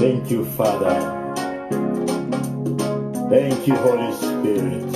Thank you, Father. Thank you, Holy Spirit.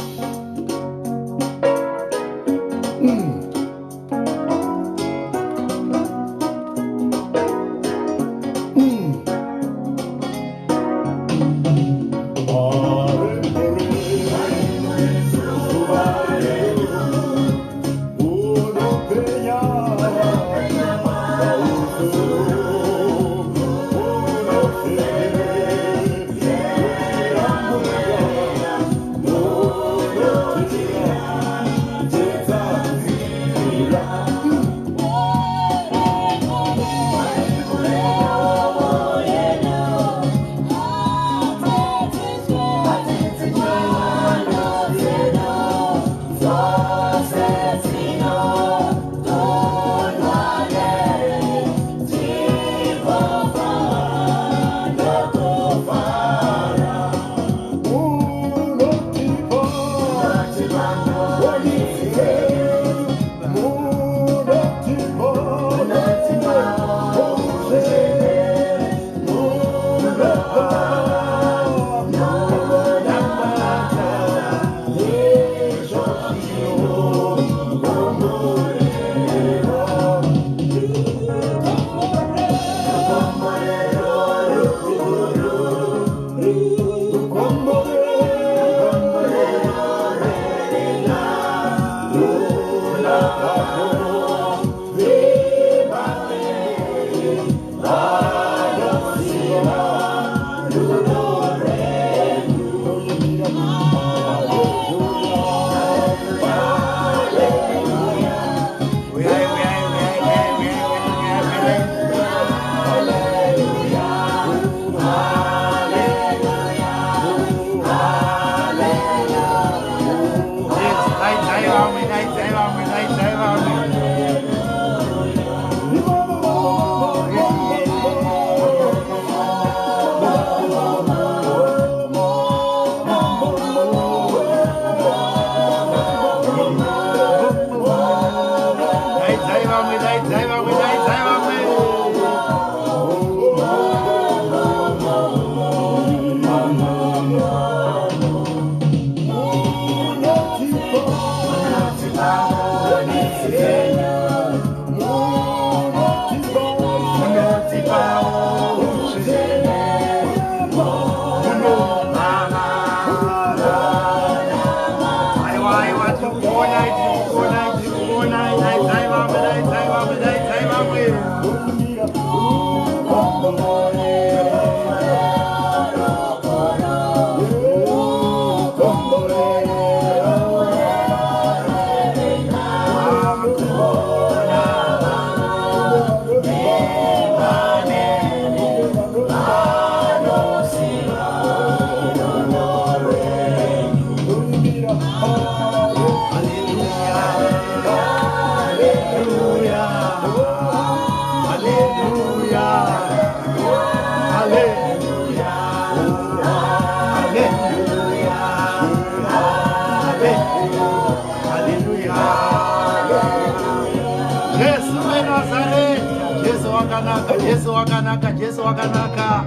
Jesu wakanaka, Jesu wakanaka.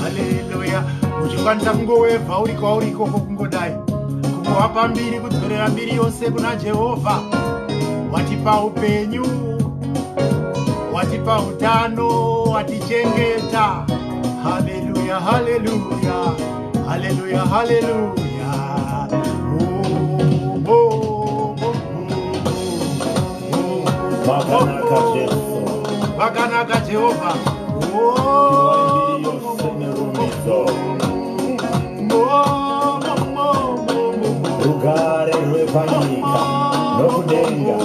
Haleluya. Uchikwanisa kungowevha uri kwauri ikoko kungodai. Kungowapa mbiri, kudzorera mbiri yose kuna Jehovha. Watipa upenyu, watipa utano, watichengeta. Haleluya, haleluya. Haleluya, haleluya. Oh, oh, oh, oh, Wakanaka Jesu. Wakanaka Jehovha. Piwai mbiri yose nerumbidzo. Rugare rwepanyika nokudenga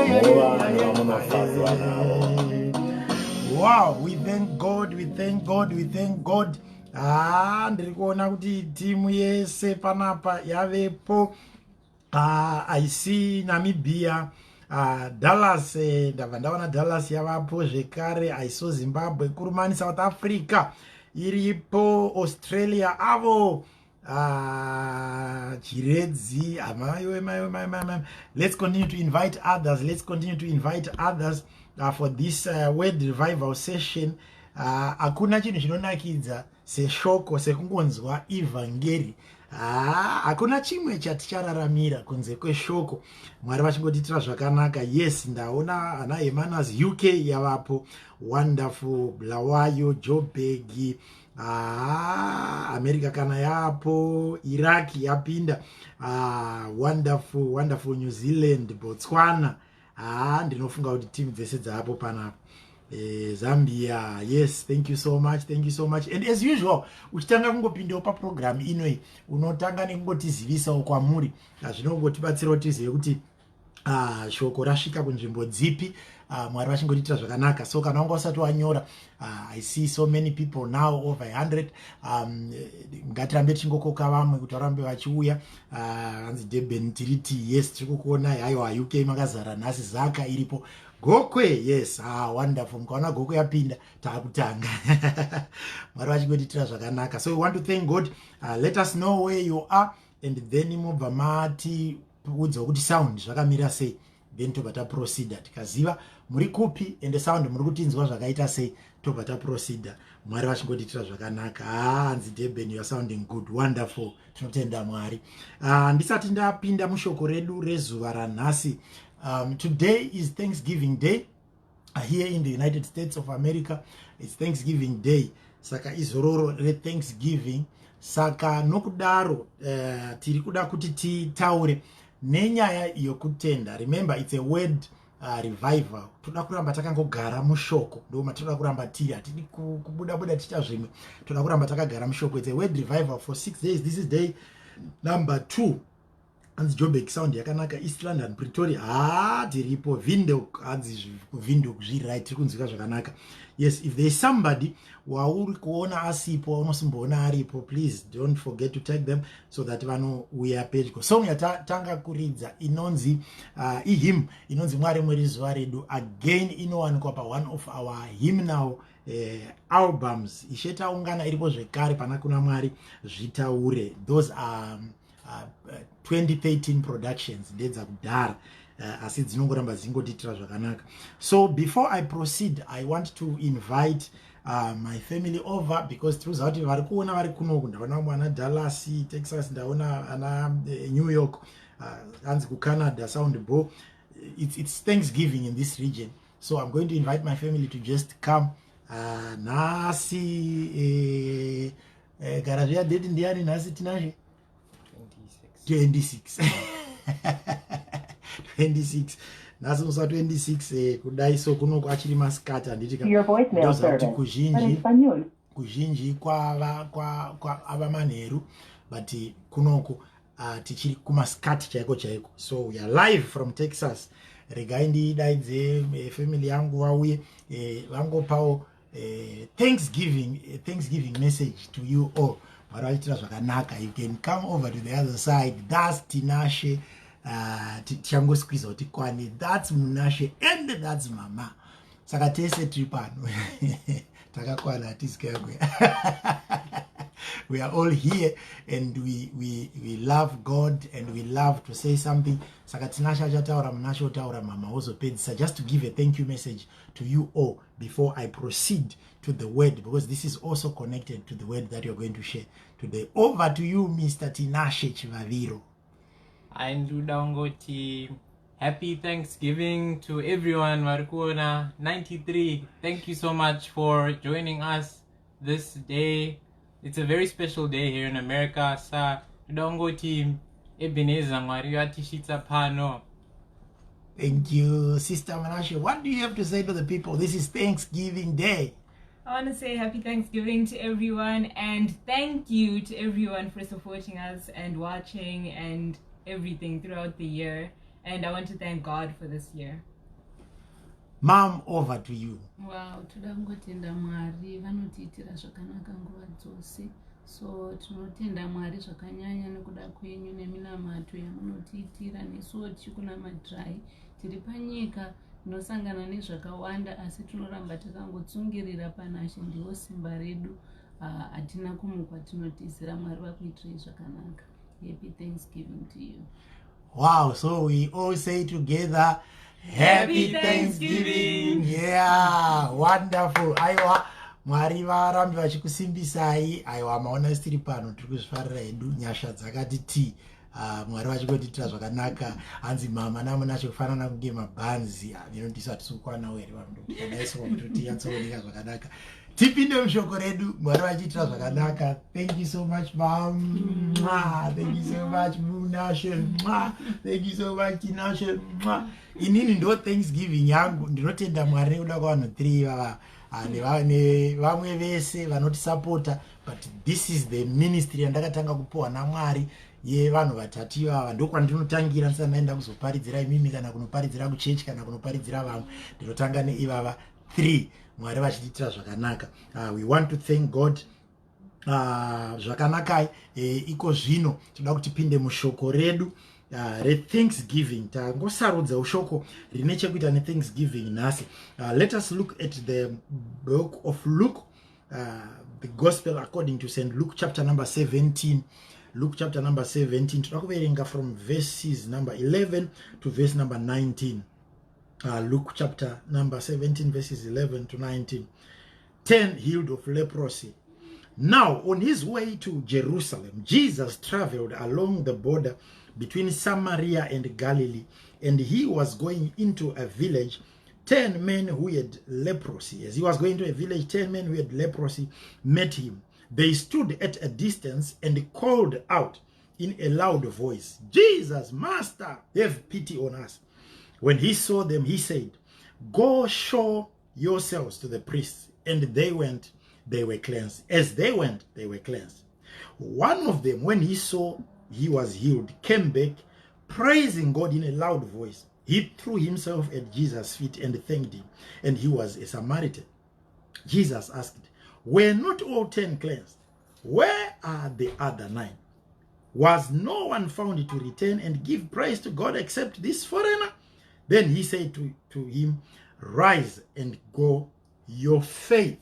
muvanhu vamunofadzwa navo. Wow, we thank God, we thank God, we thank God. Ah, ndiri kuona kuti timu yese panapa yavepo. I see Namibia, Dallas, ndabva ndaona Dallas yavapo zvekare. I saw Zimbabwe, Kurumani, South Africa iripo, Australia avo, Chiredzi, amaiwe, maiwe, maiwe, maiwe. Let's continue to invite others. Let's continue to invite others for this word revival session. Hakuna chinhu chinonakidza seshoko, sekungonzwa ivhangeri. Hakuna chimwe chatichararamira kunze kweshoko. Mwari vachingotiitira zvakanaka. Yes, ndaona ana Emanas UK yavapo. Wonderful. Bulawayo, Jobhegi, America kana yapo, Iraq yapinda. Wonderful, wonderful. New Zealand, Botswana. Ndinofunga kuti timu dzese dzaapo panapa. Zambia, yes. Thank you so much, thank you so much. And as usual, uchitanga kungopindawo paprogram inoi, unotanga nekungotizivisawo kwamuri. Zvinongotibatsirawo tizive kuti shoko rasvika kunzvimbo dzipi. Mwari vachingotiitira zvakanaka. So kana wanga usati wanyora, I see so many people now, over 100. Ngatirambe tichingokoka vamwe kuti varambe vachiuya. Hanzi Durban tiriti, yes, tiri kukuonai. Haiwa, UK makazara nhasi. Zaka iripo, Gokwe, yes. Wonderful. Mukaona Gokwe yapinda, taakutanga. Mwari vachingotiitira zvakanaka. So we want to thank God. Let us know where you are and then mobva mati udzawo kuti sound zvakamira sei, then tobva taproceeda. Tikaziva muri kupi ende sound muri kutinzwa zvakaita sei, tobva taproceeda. Mwari vachingotiitira zvakanaka. Hanzi Durban, you are sounding good. Wonderful, tinotenda Mwari. Ndisati ndapinda mushoko redu rezuva ranhasi, today is Thanksgiving Day. Here in the United States of America, it's Thanksgiving Day, saka izororo reThanksgiving. Saka nokudaro tiri kuda kuti titaure nenyaya yokutenda. Remember, it's a word revival. Toda kuramba takangogara mushoko, ndo matinoda kuramba tiri. Hatidi kubuda buda tichiita zvimwe, toda kuramba takagara mushoko. It's a word revival for 6 days. This is day number 2. Hanzi Jobek sound yakanaka. East London, Pretoria, ha, tiripo. Windhoek, hanzi kuWindhoek zviri right, tiri kunzwika zvakanaka. Yes, if there is somebody wauri kuona asipo, waunosimboona aripo, please don't forget to tag them so that vanouya pedyo. Song yatatanga kuridza inonzi ihymn inonzi "Mwari Muri Zuva Redu". Again, inowanikwa paone of our hymnal albums, "Ishe Taungana" iripo zvekare pana "Kuna Mwari Zvitaure". Those are 2013 productions, ndedzakudhara, asi dzinongoramba dzingotiitira zvakanaka. So before I proceed, I want to invite my family over because tiri kuziva kuti vari kuona vari kunoku. Ndaona vamwe ana Dallas, Texas, ndaona ana New York, hanzi kuCanada sound bo. It's Thanksgiving in this region, so I'm going to invite my family to just come. Nhasi gara zviya, date ndiani nhasi, Tinashe? 26, 26 nhasi, musi wa26. Kudai so kunoku achiri masikati, handiti? Ndoziva kuti kuzhinji kwava ava manheru, but kunoku tichiri kumasikati chaiko chaiko. So we are live from Texas. Regai ndidaidze family yangu vauye, vangopawo thanksgiving message to you all. Mwari vachiitira zvakanaka. You can come over to the other side. That's Tinashe. Tichangosqueeza kuti kwane. That's Munashe and that's Mama. Saka tese tiri pano takakwana, hatisi kuyakwe. We are all here and we love God and we love to say something. Saka Tinashe achataura, Munashe otaura, Mama wozopedzisa, just to give a thank you message to you all before I proceed to the word, because this is also connected to the word that you're going to share today. Over to you, Mr Tinashe Chivaviro. Ndoda kungoti happy Thanksgiving to everyone vari kuona 93. Thank you so much for joining us this day. It's a very special day here in America. Sa ndoda kungoti Ebenezer, Mwari vatisvitsa pano. Thank you, Sister Manashe. What do you have to say to the people? This is Thanksgiving Day. I want to say happy Thanksgiving to everyone and thank you to everyone for supporting us and watching and everything throughout the year. And I want to thank God for this year. Mom, over to you. Wow, toda kungotenda Mwari vanotiitira zvakanaka nguva dzose. So tinotenda Mwari zvakanyanya nekuda kwenyu neminamato yamunotiitira. Nesuwo tichikunamatirai. Tiri panyika tinosangana nezvakawanda, asi tinoramba takangotsungirira panaShe. Ndiwo simba redu. Hatina kumwe kwatinotizira. Mwari vakuitirei zvakanaka. Happy Thanksgiving to you. Wow, so we all say together, happy Happy Thanksgiving. Thanksgiving. Yeah, wonderful. Aiwa, Mwari varambe vachikusimbisai. Aiwa, maona tiri pano, tiri kuzvifarira hedu, nyasha dzakati ti. Mwari vachingotiitira zvakanaka. Hanzi mama naMunashe kufanana kunge mabhanzi. Ndinondisa hatisi kukwanawo here vanhu? Kuti tinyatsooneka zvakanaka, tipinde mushoko redu. Mwari vachiitira zvakanaka. Thank you so much, mam. Thank you so much, Munashe. Thank you so much, Tinashe. Inini ndo thanksgiving yangu. Ndinotenda Mwari nekuda kwavanhu 3 ivava nevamwe vese vanotisapota, but this is the ministry yandakatanga kupiwa naMwari, yevanhu vatatu ivava. Ndokwandinotangira ndisati ndaenda kuzoparidzira imimi, kana kunoparidzira kuchechi, kana kunoparidzira vamwe. Ndinotanga neivava 3. Mwari vachitiitira zvakanaka. We want to thank God. Zvakanakai. Iko zvino toda kuti tipinde mushoko redu rethanksgiving. Tangosarudza ushoko rine chekuita nethanksgiving nhasi. Let us look at the book of Luke, the Gospel according to St Luke, chapter number 17. Luke chapter number 17, toda kuverenga from verses number 11 to verse number 19. Luke chapter number 17, verses 11 to 19. 10 healed of leprosy. Now, on his way to Jerusalem, Jesus traveled along the border between Samaria and Galilee, and he was going into a village. 10 men who had leprosy, as he was going to a village, 10 men who had leprosy met him. They stood at a distance and called out in a loud voice, "Jesus, Master, have pity on us." When he saw them, he said, "Go show yourselves to the priests." And they went, they were cleansed. As they went, they were cleansed. One of them, when he saw he was healed, came back, praising God in a loud voice. He threw himself at Jesus' feet and thanked him. And he was a Samaritan. Jesus asked, "Were not all 10 cleansed? Where are the other nine? Was no one found to return and give praise to God except this foreigner?" Then he said to him, "Rise and go. Your faith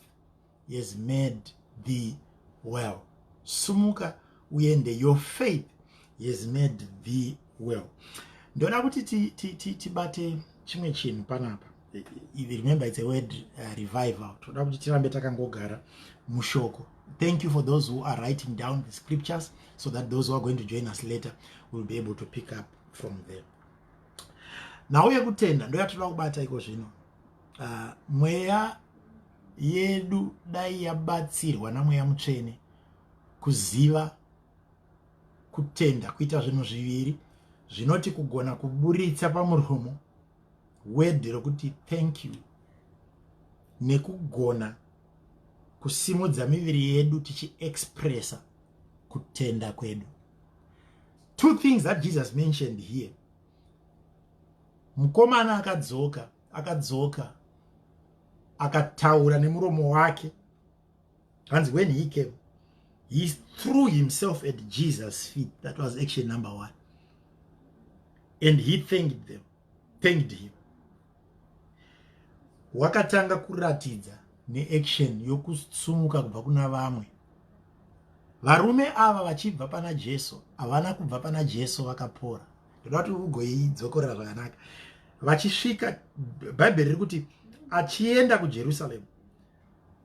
has made thee well." Sumuka uende. Your faith has made thee well. Ndoda kuti tibate chimwe chinhu panapa. Remember, it's a word revival. Toda kuti tirambe takangogara mushoko. Thank you for those who are writing down the scriptures so that those who are going to join us later will be able to pick up from there. Nhau yekutenda ndo yatoda kubata iko zvino. Mweya yedu dai yabatsirwa naMweya Mutsvene kuziva kutenda, kuita zvinhu zviviri zvinoti kugona kuburitsa pamuromo word rokuti "thank you" nekugona kusimudza miviri yedu tichiexpressa kutenda kwedu. Two things that Jesus mentioned here. Mukomana akadzoka akataura nemuromo wake. Hanzi when he came, he threw himself at Jesus' feet. That was action number one. And he thanked them, thanked him. Wakatanga kuratidza neaction yokusumuka kubva kuna vamwe varume ava vachibva pana Jesu. Havana kubva pana Jesu vakapora. Ndoda kuti ugoidzokorera zvakanaka. Vachisvika, Bhaibheri riri kuti achienda kuJerusaremu,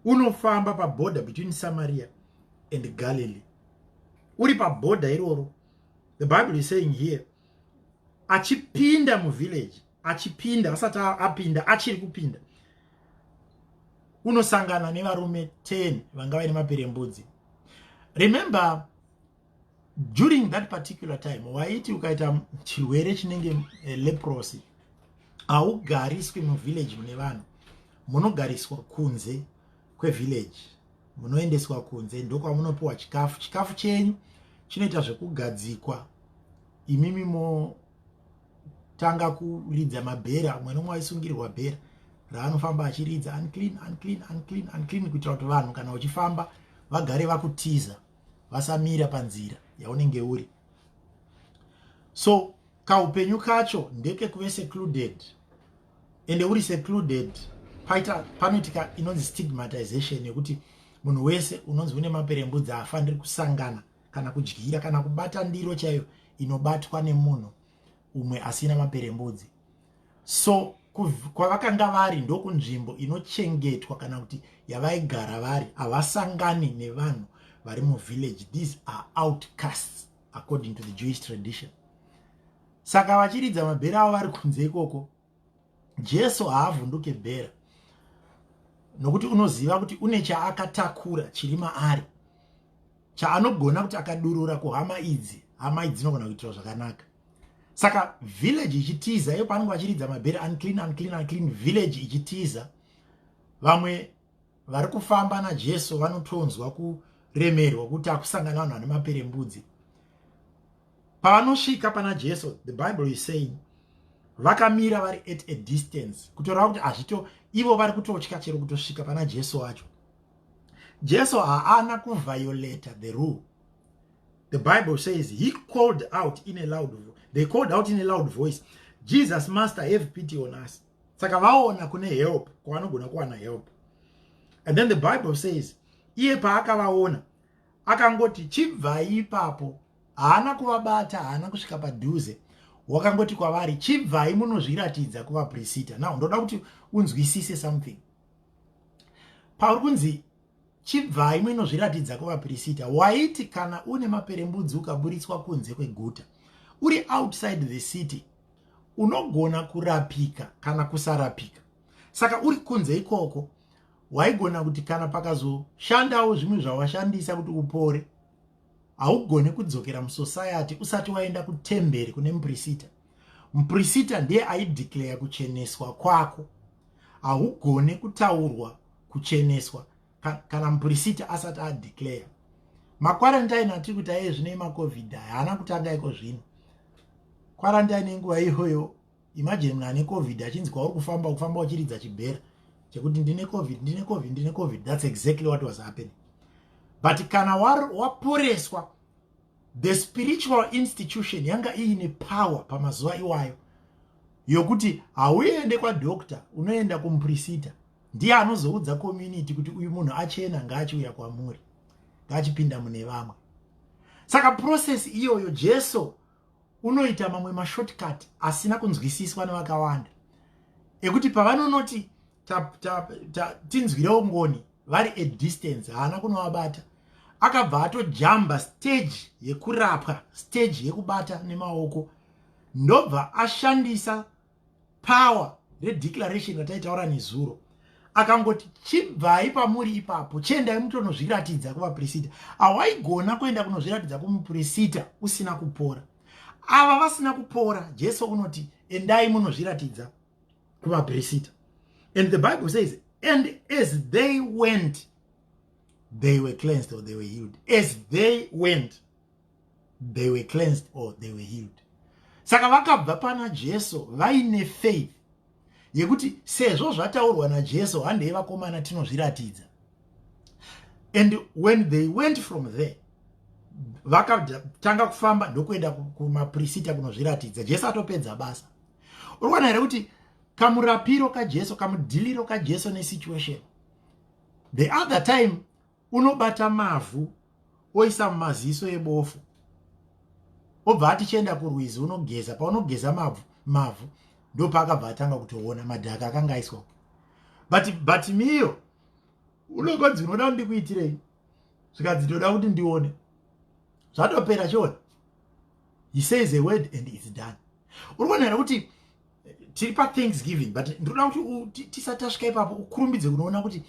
unofamba paborder between Samaria and Galilee. Uri paborder iroro, the Bible is saying here, achipinda muvillage, achipinda, asati apinda, achiri kupinda, unosangana nevarume 10 vanga vaine maperembudzi. Remember, during that particular time, waiti ukaita chirwere chinenge leprosy, haugariswi muvillage mune vanhu. Munogariswa kunze kwevillage, munoendeswa kunze, ndokwamunopiwa chikafu. Chikafu chenyu chinoita zvekugadzikwa, imimi motanga kuridza mabhera. Umwe nomwe aisungirwa bhera raanofamba achiridza, "Unclean, unclean, unclean, unclean," kuitira kuti vanhu kana uchifamba vagare vakutiza, vasamira panzira yaunenge uri. So kaupenyu kacho ndekekuve secluded. Ende uri secluded, paita panoitika inonzi stigmatization, yekuti munhu wese unonzi une maperembudzi haafaniri kusangana kana kudyira kana kubata ndiro chaiyo inobatwa nemunhu umwe asina maperembudzi. So Kwavakanga vari ndokunzvimbo inochengetwa kana kuti yavaigara vari, havasangani nevanhu vari muvillage. These are outcasts according to the Jewish tradition. Saka vachiridza mabhera avo vari kunze ikoko, Jesu haavhunduke bhera, nokuti unoziva kuti une chaakatakura chiri maari chaanogona kuti akadurura kuhama idzi, hama idzi dzinogona kuitirwa zvakanaka. Saka village ichitiza, iyo paanenge vachiridza mabheri, "Unclean, unclean, unclean," village ichitiza, vamwe vari kufamba naJesu vanotonzwa kuremerwa kuti akusangana vanhu vane maperembudzi. Pavanosvika pana Jesu, the Bible is saying vakamira vari at a distance, kutoreva kuti hazvito, ivo vari kutotya chero kutosvika pana Jesu wacho. Jesu haana kuviolata the rule. The Bible says he called out in a loud they called out in a loud voice, "Jesus, Master, have pity on us." Saka vaona kune help, kwavanogona kuwana help. And then the Bible says iye paakavaona akangoti, "Chibvai ipapo." Haana kuvabata, haana kusvika padhuze, wakangoti kwavari, "Chibvai munozviratidza kuvapurisita." Now ndoda kuti unzwisise something. Pauri kunzi, "Chibvai munozviratidza kuvapurisita," waiti kana une maperembudzi ukaburitswa kunze kweguta, uri outside the city, unogona kurapika kana kusarapika. Saka uri kunze ikoko, waigona kuti kana pakazoshandawo zvimwe zvawashandisa kuti upore, haugoni kudzokera musociety usati waenda kutemberi kune mupurisita. Mupurisita ndiye aideclare kucheneswa kwako. Haugoni kutaurwa kucheneswa kana mupurisita asati adeclare. Maquarantine atiri kuti aiye zvino emaCOVID aya haana kutanga iko zvino. Quarantine yenguva iyoyo, imagine munhu ane COVID achinzi kwauri kufamba, kufamba uchiridza chibhera chekuti, "Ndine COVID, ndine COVID, ndine COVID." That's exactly what was happening. But kana waporeswa, the spiritual institution yanga iine power pamazuva iwayo yokuti hauende kwadoctor, unoenda kumupurisita. Ndiye anozoudza community kuti uyu munhu achena, ngaachiuya kwamuri, ngaachipinda mune vamwe. Saka process iyoyo, Jesu unoita mamwe mashortcut asina kunzwisiswa nevakawanda, ekuti pavanonoti, "Tinzwirewo ngoni," vari a distance, haana kunovabata. Akabva atojamba stage yekurapwa, stage yekubata nemaoko, ndobva ashandisa power redeclaration rataitaura nezuro. Akangoti, "Chibvai pamuri ipapo, chiendai mutonozviratidza kuvapurisita." Hawaigona kuenda kunozviratidza kumupurisita usina kupora. Ava vasina kupora, Jesu unoti, "Endai munozviratidza kuvapurisita." And the Bible says, and as they went, they were cleansed or they were healed. As they went, they were cleansed or they were healed. Saka vakabva pana Jesu vaine faith yekuti sezvo zvataurwa naJesu, handei vakomana tinozviratidza. And when they went from there, vakatanga kufamba ndokuenda kumapurisita kunozviratidza. Jesu atopedza basa. Uri kuona here kuti kamurapiro kaJesu, kamudealiro kaJesu nesituation? The other time unobata mavhu oisa mumaziso ebofu, obva ati, "Chienda kurwizi unogeza." Paunogeza mavhu, mavhu ndopaakabva atanga kutoona madhaka akanga aiswa. But miyo unongonzi, "Unoda kuti ndikuitirei?" Zvikanzi, "Ndoda kuti ndione." Zvatopera, chiona. He says a word and it's done. Uri kuona here kuti tiri paThanksgiving? But ndinoda kuti tisati tasvika ipapo, ukurumbidze kunoona kuti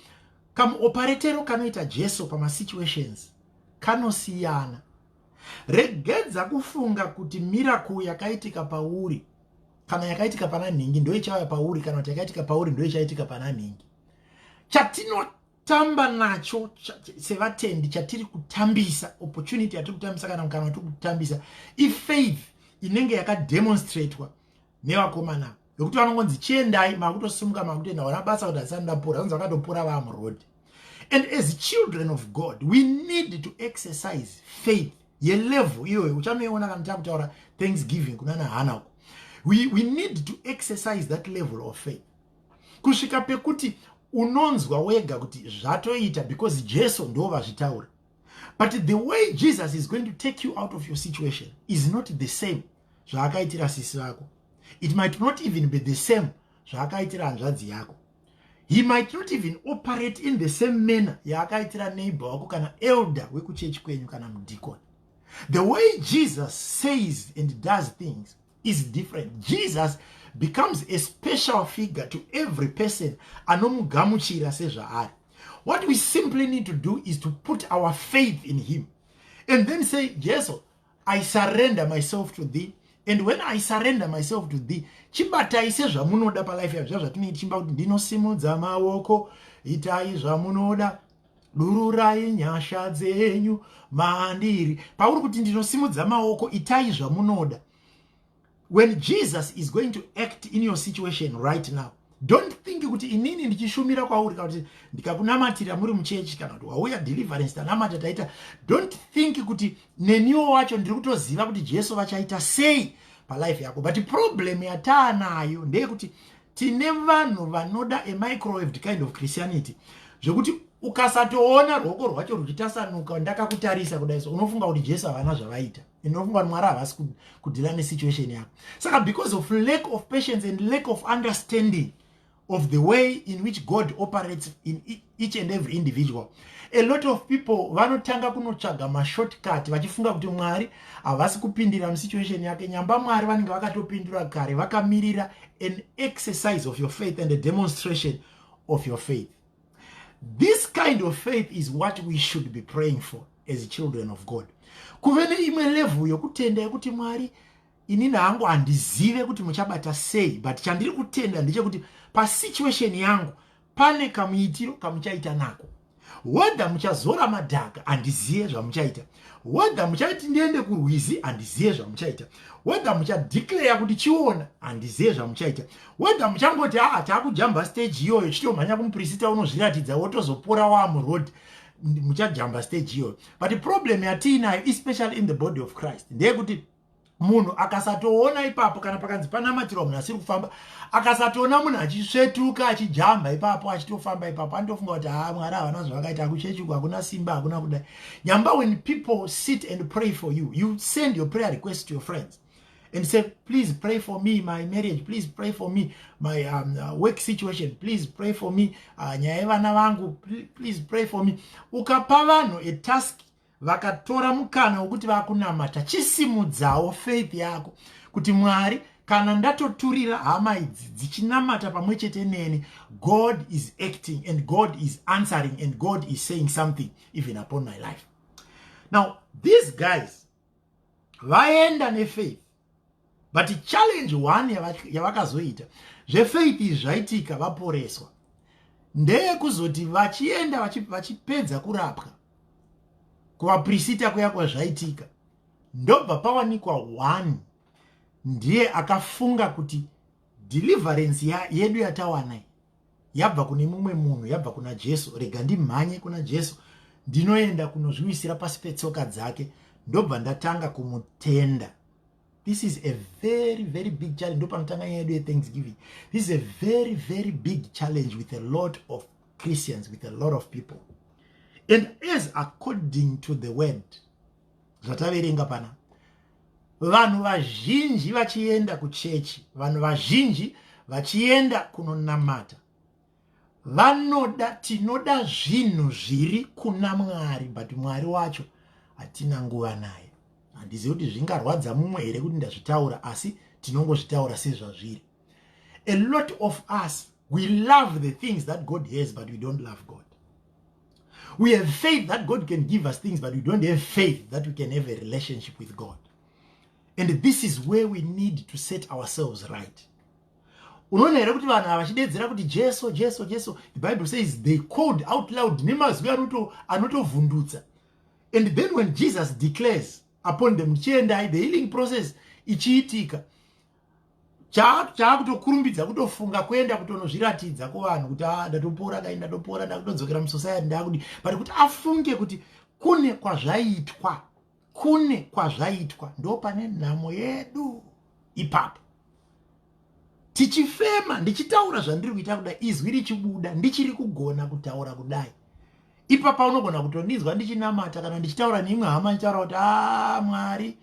kamuoperatero kanoita Jesu pamasituations kanosiyana. Regedza kufunga kuti miracle yakaitika pauri kana yakaitika pana nhingi ndo ichauya pauri, kana kuti yakaitika pauri ndo ichaitika pana nhingi. Chatinotamba nacho sevatendi, chatiri kutambisa, opportunity yatiri kutambisa kana tiri kutambisa, ifaith inenge yakademonstratwa nevakomana, yokuti vanongonzi, "Chiendai," makutosimuka, makutoenda. Wana basa kuti asati ndapora, vanzi vakatopora vamuroad. And as children of God, we need to exercise faith yelevel iyoyo. Uchanoiona kana takutaura Thanksgiving kunana hana uko. We need to exercise that level of faith kusvika pekuti unonzwa wega kuti zvatoita because Jesu ndo vazvitaura. But the way Jesus is going to take you out of your situation is not the same zvaakaitira sisi vako. It might not even be the same. zvaakaitira hanzvadzi yako. He might not even operate in the same manner yaakaitira neighbor wako kana elder wekuchechi kwenyu kana mudikoni. The way Jesus says and does things is different. Jesus becomes a special figure to every person anomugamuchira sezvaari. What we simply need to do is to put our faith in him and then say, "Jesu, I surrender myself to thee, and when I surrender myself to thee, chibatai sezvamunoda palife yazvo." Zvatinoita tichimba kuti, "Ndinosimudza maoko, itai zvamunoda, dururai nyasha dzenyu mandiri." Pauri kuti, "Ndinosimudza maoko, itai zvamunoda," when Jesus is going to act in your situation right now, don't think kuti inini ndichishumira kwauri, kana kuti ndikakunamatira muri muchechi, kana kuti wauya deliverance, tanamata, taita, don't think kuti neniwo wacho ndiri kutoziva kuti Jesu vachaita sei palife yako. But problem yataanayo ndeyekuti tine vanhu vanoda a microwaved kind of Christianity, zvekuti ukasatoona ruoko rwacho ruchitasanuka ndakakutarisa kudai so, unofunga kuti Jesu havana zvavaita, unofunga kuti Mwari havasi kudeala nesituation yako. Saka because of lack of patience and lack of understanding of the way in which God operates in each and every individual, a lot of people vanotanga kunotsvaga mashortcut vachifunga kuti Mwari havasi kupindira musituation yake. Nyamba Mwari vanenge vakatopindura kare, vakamirira an exercise of your faith and a demonstration of your faith. This kind of faith is what we should be praying for as children of God, kuve neimwe level yokutenda yekuti, "Mwari, inini hangu handizive kuti muchabata sei, but chandiri kutenda ndechekuti pasituation yangu pane kamuitiro kamuchaita nako. Whether muchazora madhaka, handizive zvamuchaita. Whether muchati ndiende kurwizi, handizive zvamuchaita. Whether muchadeclare kuti chiona, handizive zvamuchaita. Whether muchangoti, 'Aa, taakujamba stage iyoyo, chitomhanya kumupurisita unozviratidza, wotozopora waamuroad,' muchajamba stage iyoyo." But problem yatiinayo, especially in the body of Christ, ndeyekuti munhu akasatoona ipapo, kana pakanzi panamatirwa munhu asiri kufamba, akasatoona munhu achisvetuka, achijamba ipapo, achitofamba ipapo, anotofunga kuti, "Ha, Mwari havana zvavakaita, akuchechuku hakuna simba, hakuna kudai." Nyamba when people sit and pray for you, you send your prayer request to your friends and say, "Please pray for me, my marriage. Please pray for me, my work situation. Please pray for me, nyaya yevana vangu. Please pray for me." Ukapa vanhu a task, vakatora mukana wekuti vakunamata, chisimudzawo faith yako kuti, "Mwari, kana ndatoturira hama idzi dzichinamata pamwe chete neni, God is acting and God is answering and God is saying something even upon my life." Now these guys vaenda nefaith, but challenge one yavakazoita, zvefaith izvi zvaitika, vaporeswa, ndeyekuzoti vachienda, vachipedza kurapwa kuvapurisita kuya kwazvaitika, ndobva pawanikwa one ndiye akafunga kuti deliverance yedu yatawana yabva kune mumwe munhu, yabva kuna Jesu. Rega ndimhanye kuna Jesu, ndinoenda kunozviwisira pasi petsoka dzake, ndobva ndatanga kumutenda. This is a very, very big challenge. Ndo panotanga nyaya yedu yethanksgiving. This is a very, very big challenge with a lot of Christians, with a lot of people. And as according to the word zvataverenga pana, vanhu vazhinji vachienda kuchechi, vanhu vazhinji vachienda kunonamata, vanoda, tinoda zvinhu zviri kuna Mwari, but Mwari wacho hatina nguva naye. Handizivi kuti zvingarwadza mumwe here kuti ndazvitaura, asi tinongozvitaura sezvazviri. A lot of us, we love the things that God has, but we don't love God. We have faith that God can give us things, but we don't have faith that we can have a relationship with God. And this is where we need to set ourselves right. Unoona here kuti vanhu ava vachidedzera kuti, "Jesu, Jesu, Jesu," the Bible says they called out loud nemazwi anotovhundutsa. And then when Jesus declares upon them, "Chiendai," the healing process ichiitika, chaakutokurumbidza kutofunga kuenda kutonozviratidza kuvanhu kuti, "A, ah, ndatopora kai, ndatopora, ndakutodzokera musociety, ndakudi." But kuti afunge kuti kune kwazvaitwa, kune kwazvaitwa, ndo pane nhamo yedu ipapo. Tichifema, ndichitaura zvandiri kuita kudai, izwi richibuda, ndichiri kugona kutaura kudai, ipapa unogona kutondinzwa ndichinamata kana ndichitaura neimwe hama, ndichitaura kuti, "A, Mwari,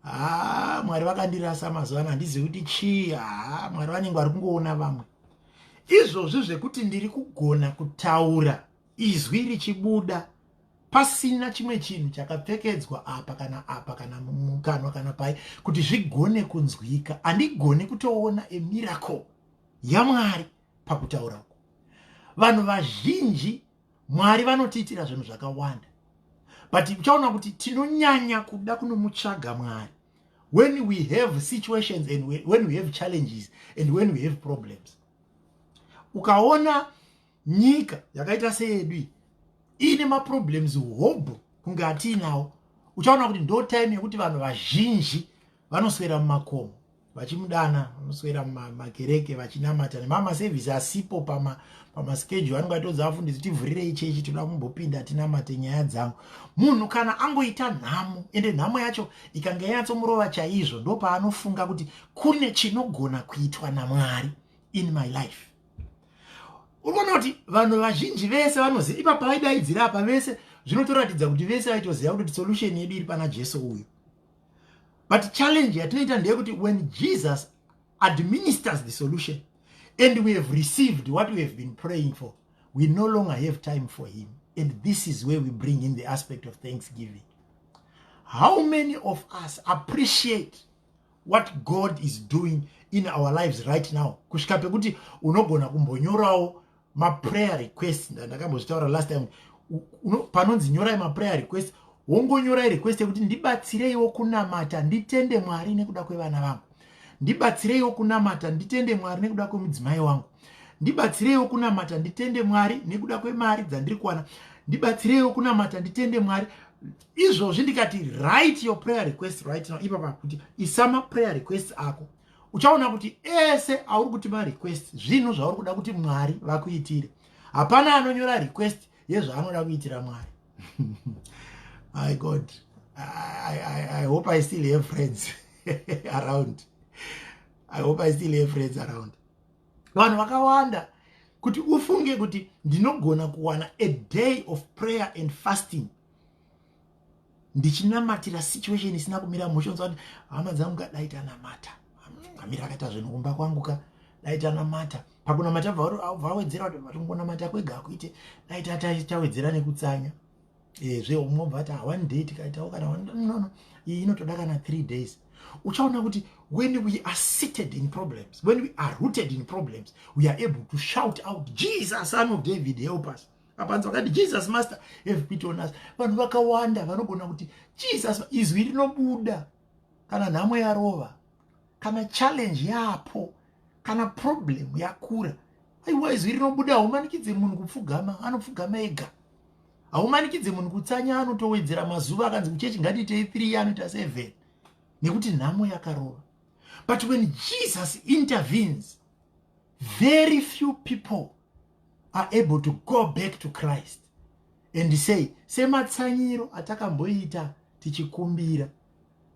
ha, Mwari vakandirasa mazuva ano, handizivi kuti chii. Ha, Mwari vanenge vari kungoona vamwe." Izvozvi zvekuti ndiri kugona kutaura izwi richibuda pasina chimwe chinhu chakapfekedzwa apa kana apa kana mukanwa kana pai kuti zvigone kunzwika, handigoni kutoona a miracle yaMwari pakutaura uku. Vanhu vazhinji, Mwari vanotiitira zvinhu zvakawanda, but uchaona kuti tinonyanya kuda kunomutsvaga Mwari when we have situations and when we have challenges and when we have problems. Ukaona nyika yakaita seyedu iyi iine maproblems hobho kunge atiinawo, uchaona kuti ndo time yekuti vanhu vazhinji vanoswera mumakomo vachimudana, vanoswera mumakereke vachinamata nemamasevhisi asipo pamaschedule vanenge vatodza vafundisi, "Tivhurirei chechi, toda kumbopinda tinamate nyaya dzangu." Munhu kana angoita nhamo, ende nhamo yacho ikanga yanyatsomurova chaizvo, ndo paanofunga kuti kune chinogona kuitwa naMwari in my life. Uri kuona kuti vanhu vazhinji vese vanoziva ipapa vaidaidzira apa vese, zvinotoratidza kuti vese vaitoziva kuti solution yedu iri pana Jesu uyu. But challenge yatinoita ndeyekuti when Jesus administers the solution and we have received what we have been praying for, we no longer have time for him. And this is where we bring in the aspect of thanksgiving. How many of us appreciate what God is doing in our lives right now, kusvika pekuti unogona kumbonyorawo maprayer request? Ndakambozvitaura last time, panonzi nyorai maprayer request, wongonyorai request yekuti ndibatsireiwo kunamata nditende Mwari nekuda kwevana vangu, ndibatsireiwo kunamata nditende Mwari nekuda kwemudzimai wangu, ndibatsireiwo kunamata nditende Mwari nekuda kwemari dzandiri kuwana, ndibatsireiwo kunamata nditende Mwari. Izvozvi ndikati write your prayer request right now ipapa, kuti isa maprayer request ako, uchaona kuti ese auri kuti marequest zvinhu zvauri kuda kuti Mwari vakuitire. Hapana anonyora request yezvaanoda kuitira Mwari. My God, I hope I still have friends around. I hope I still have friends around. Vanhu vakawanda, kuti ufunge kuti ndinogona kuwana a day of prayer and fasting ndichinamatira situation isina kumira mushe, unzwa kuti hama dzangu, dai tanamata, amira akaita zvinhu kumba kwangu ka, dai tanamata. Pakunamata vawedzera kuti vatingonamata kwega kuite, dai tawedzera nekutsanya zve umwe bva ati, ah, one day tikaitawo kana no, iyi inotoda kana 3 days. Uchaona kuti when we are seated in problems, when we are rooted in problems, we are able to shout out, "Jesus, Son of David, help us." Apanzi vakati, "Jesus, Master, have pity on us." Vanhu vakawanda vanogona kuti Jesus, izwi rinobuda kana nhamo yarova, kana challenge yapo, kana problem yakura. Aiwa, izwi rinobuda. Haumanikidze munhu kupfugama, anopfugama ega. Haumanikidze munhu kutsanya, anotowedzera mazuva. Akanzi kuchechi ngatiitei 3, anoita 7, nekuti nhamo yakarova. But when Jesus intervenes, very few people are able to go back to Christ and say, sematsanyiro atakamboita tichikumbira,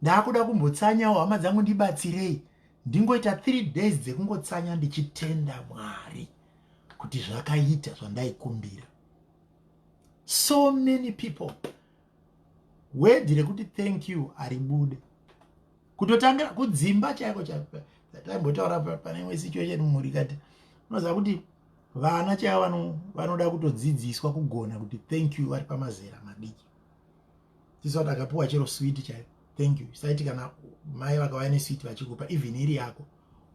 ndaakuda kumbotsanyawo, hama dzangu, ndibatsirei ndingoita 3 days dzekungotsanya ndichitenda Mwari kuti zvakaita zvandaikumbira. So many people, word rekuti thank you haribude. Kutotangira kudzimba chaiko chaiko, taimbotaura pane imwe situation mumhuri kati unoziva kuti vana chaivo vanoda kutodzidziswa kugona kuti thank you vari pamazera madiki. Tisati akapiwa chero sweet chaiyo, thank you. Saiti kana mai vakauya nesweet vachikupa, even iri yako,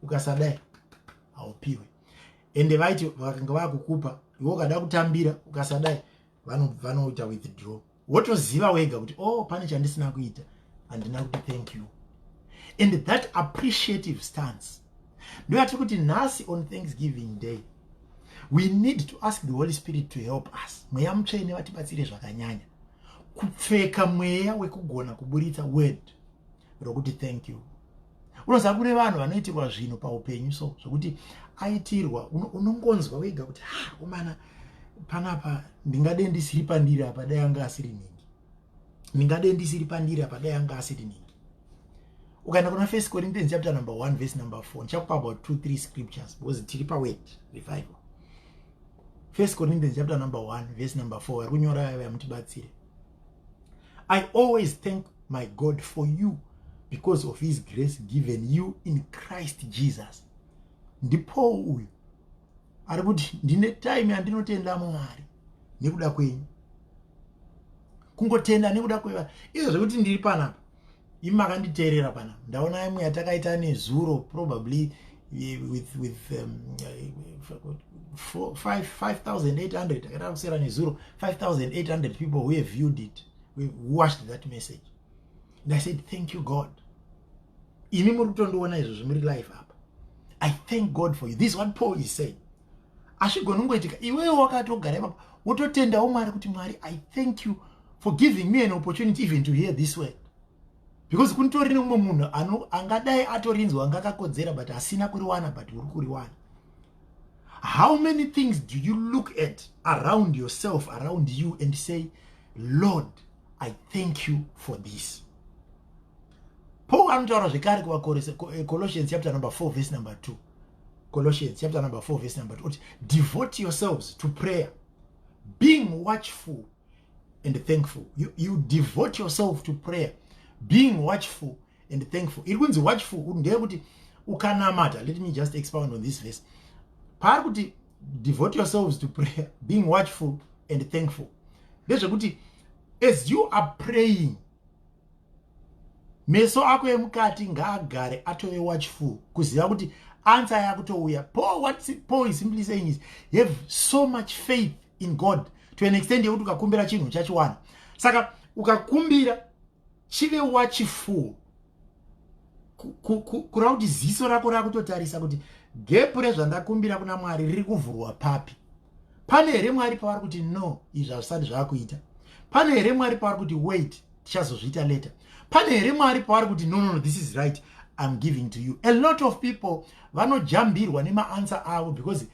ukasadai haupiwe. Ende vaiti vakanga vakukupa, iwe ukada kutambira, ukasadai, vanoita withdraw. Wotoziva wega kuti, oh, pane chandisina kuita, handina kuti thank you. And that appreciative stance ndo yatiri kuti nhasi on Thanksgiving Day we need to ask the Holy Spirit to help us. Mweya Mutsvene vatibatsire zvakanyanya kupfeka mweya wekugona kuburitsa word rokuti thank you. Unoziva kune vanhu vanoitirwa zvinhu paupenyu so zvokuti aitirwa, unongonzwa wega kuti, ha, komana, panapa ndingade ndisiri pandiri apa dai anga asiri nhingi, ndingade ndisiri pandiri apa dai anga asiri nhingi. Ukaenda kuna First Corinthians chapter number 1 verse number 4, ndichakupa about 2 3 scriptures because tiri paword revival. First Corinthians chapter number 1 verse number 4, vari kunyora yava mutibatsire. "I always thank my God for you because of his grace given you in Christ Jesus." NdiPaul uyu. Ari kuti ndine time yandinotenda Mwari nekuda kwenyu. Kungotenda nekuda kweva izvo zvekuti ndiri panapa, imi makanditeerera panapa. Ndaona imwe yatakaita nezuro, probably with 5800 takaita kusera nezuro, 5800 people who have viewed it, who watched that message, and I said, "Thank you, God." Imi muri kutondiona izvozvo muri live apa. I thank God for you. This is what Paul is saying. Hazvigoni kungoitika iwewe wakatogara ipapo wototendawo Mwari kuti, "Mwari, I thank you for giving me an opportunity even to hear this word," because kunitori nemumwe munhu angadai atorinzwa, anga akakodzera, but asina kuriwana, but uri kuriwana. How many things do you look at around yourself, around you, and say, "Lord, I thank you for this"? Paul anotaura zvekare kuvaColossians chapter number 4 verse number 2. Colossians chapter number 4 verse number 2 kuti, "Devote yourselves to prayer, being watchful and thankful." You devote yourself to prayer, being watchful and thankful. Iri kunzi watchful ndeyekuti ukanamata, let me just expound on this verse. Paari kuti devote yourselves to prayer, being watchful and thankful, ndezvekuti as you are praying, meso ako emukati ngaagare atove watchful, kuziva kuti answer yakutouya. Paul, what Paul is simply saying is, have so much faith in God to an extent yekuti ukakumbira chinhu chachiwana. Saka ukakumbira, chive watchful, kureva kuti ziso rako rakutotarisa kuti gap rezvandakumbira kuna Mwari riri kuvhurwa papi. Pane here Mwari pavari kuti, "No, izvi hazvisati zvaakuita"? Pane here Mwari pavari kuti, "Wait, tichazozviita later"? Pane here Mwari pavari kuti, "No, no, no, this is right, I'm giving to you"? A lot of people vanojambirwa nemaanswer avo because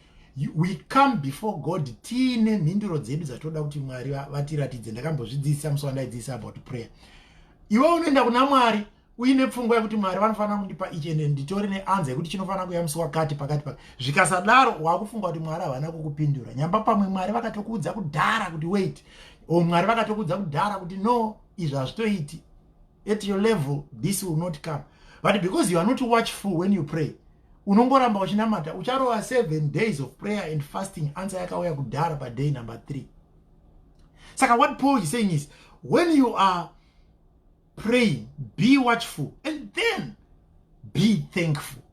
we come before God tiine mhinduro dzedu dzatoda kuti Mwari vatiratidze. Ndakambozvidzidzisa musi wandaidzidzisa about prayer. Iwe unoenda kuna Mwari uine pfungwa yekuti Mwari vanofanira kundipa ichi, ende nditori neanswer yekuti chinofanira kuuya musi wakati, pakati pakati. Zvikasadaro, wakufunga kuti Mwari havana kukupindura. Nyamba pamwe Mwari vakatokuudza kudhara kuti wait, o Mwari vakatokuudza kudhara kuti no, izvi hazvitoiti at your level, this will not come. But because you are not watchful when you pray, unongoramba uchinamata, ucharova 7 days of prayer and fasting, answer yakauya kudhara paday number 3. Saka what Paul is saying is, when you are praying, be watchful and then be thankful.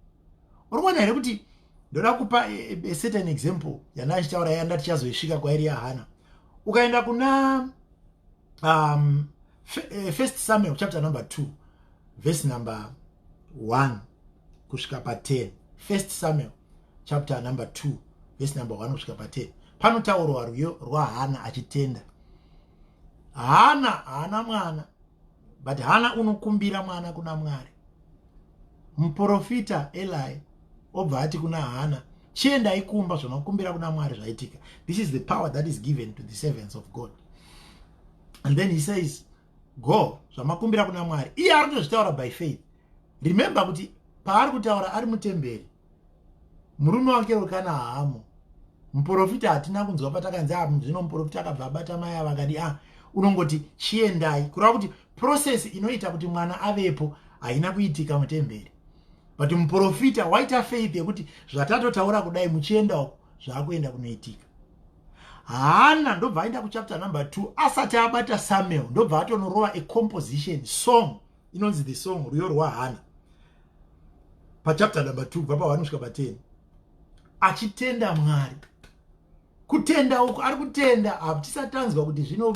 Uri kuona here kuti ndoda kupa a certain example yandachitaura yanda tichazoisvika kwairi yaHana? Ukaenda kuna First Samuel chapter number 2 verse number 1 kusvika pa10, First Samuel chapter number 2 verse number 1 kusvika pa10, panotaurwa rwiyo rwaHana achitenda. Hana haana mwana, but Hana unokumbira mwana kuna Mwari. Muprofita Eli obva ati kuna Hana, "Chiendai kumba, zvamakumbira kuna Mwari zvaitika." This is the power that is given to the servants of God. And then he says, "Go, zvamakumbira kuna Mwari." Iye ari kutozvitaura by faith. Remember kuti paari kutaura ari mutemberi, murume wake wekana haamo. Muprofita hatina kunzwa patakanzi, a ah, zvino muprofita akabva abata mai ava akadi. A ah, unongoti chiendai, kureva kuti process inoita kuti mwana avepo haina kuitika mutemberi, but muprofita waita faith yekuti zvatatotaura kudai, muchienda uko zvaakuenda kunoitika. Hana ndobva aenda kuchapter number 2, asati abata Samuel, ndobva atonorova a composition song inonzi the song, rwiyo rwaHana, pachapter number 2 kubva pa1 kusvika pa10, achitenda Mwari. Kutenda uku ari kutenda, hatisati tanzwa kuti zvino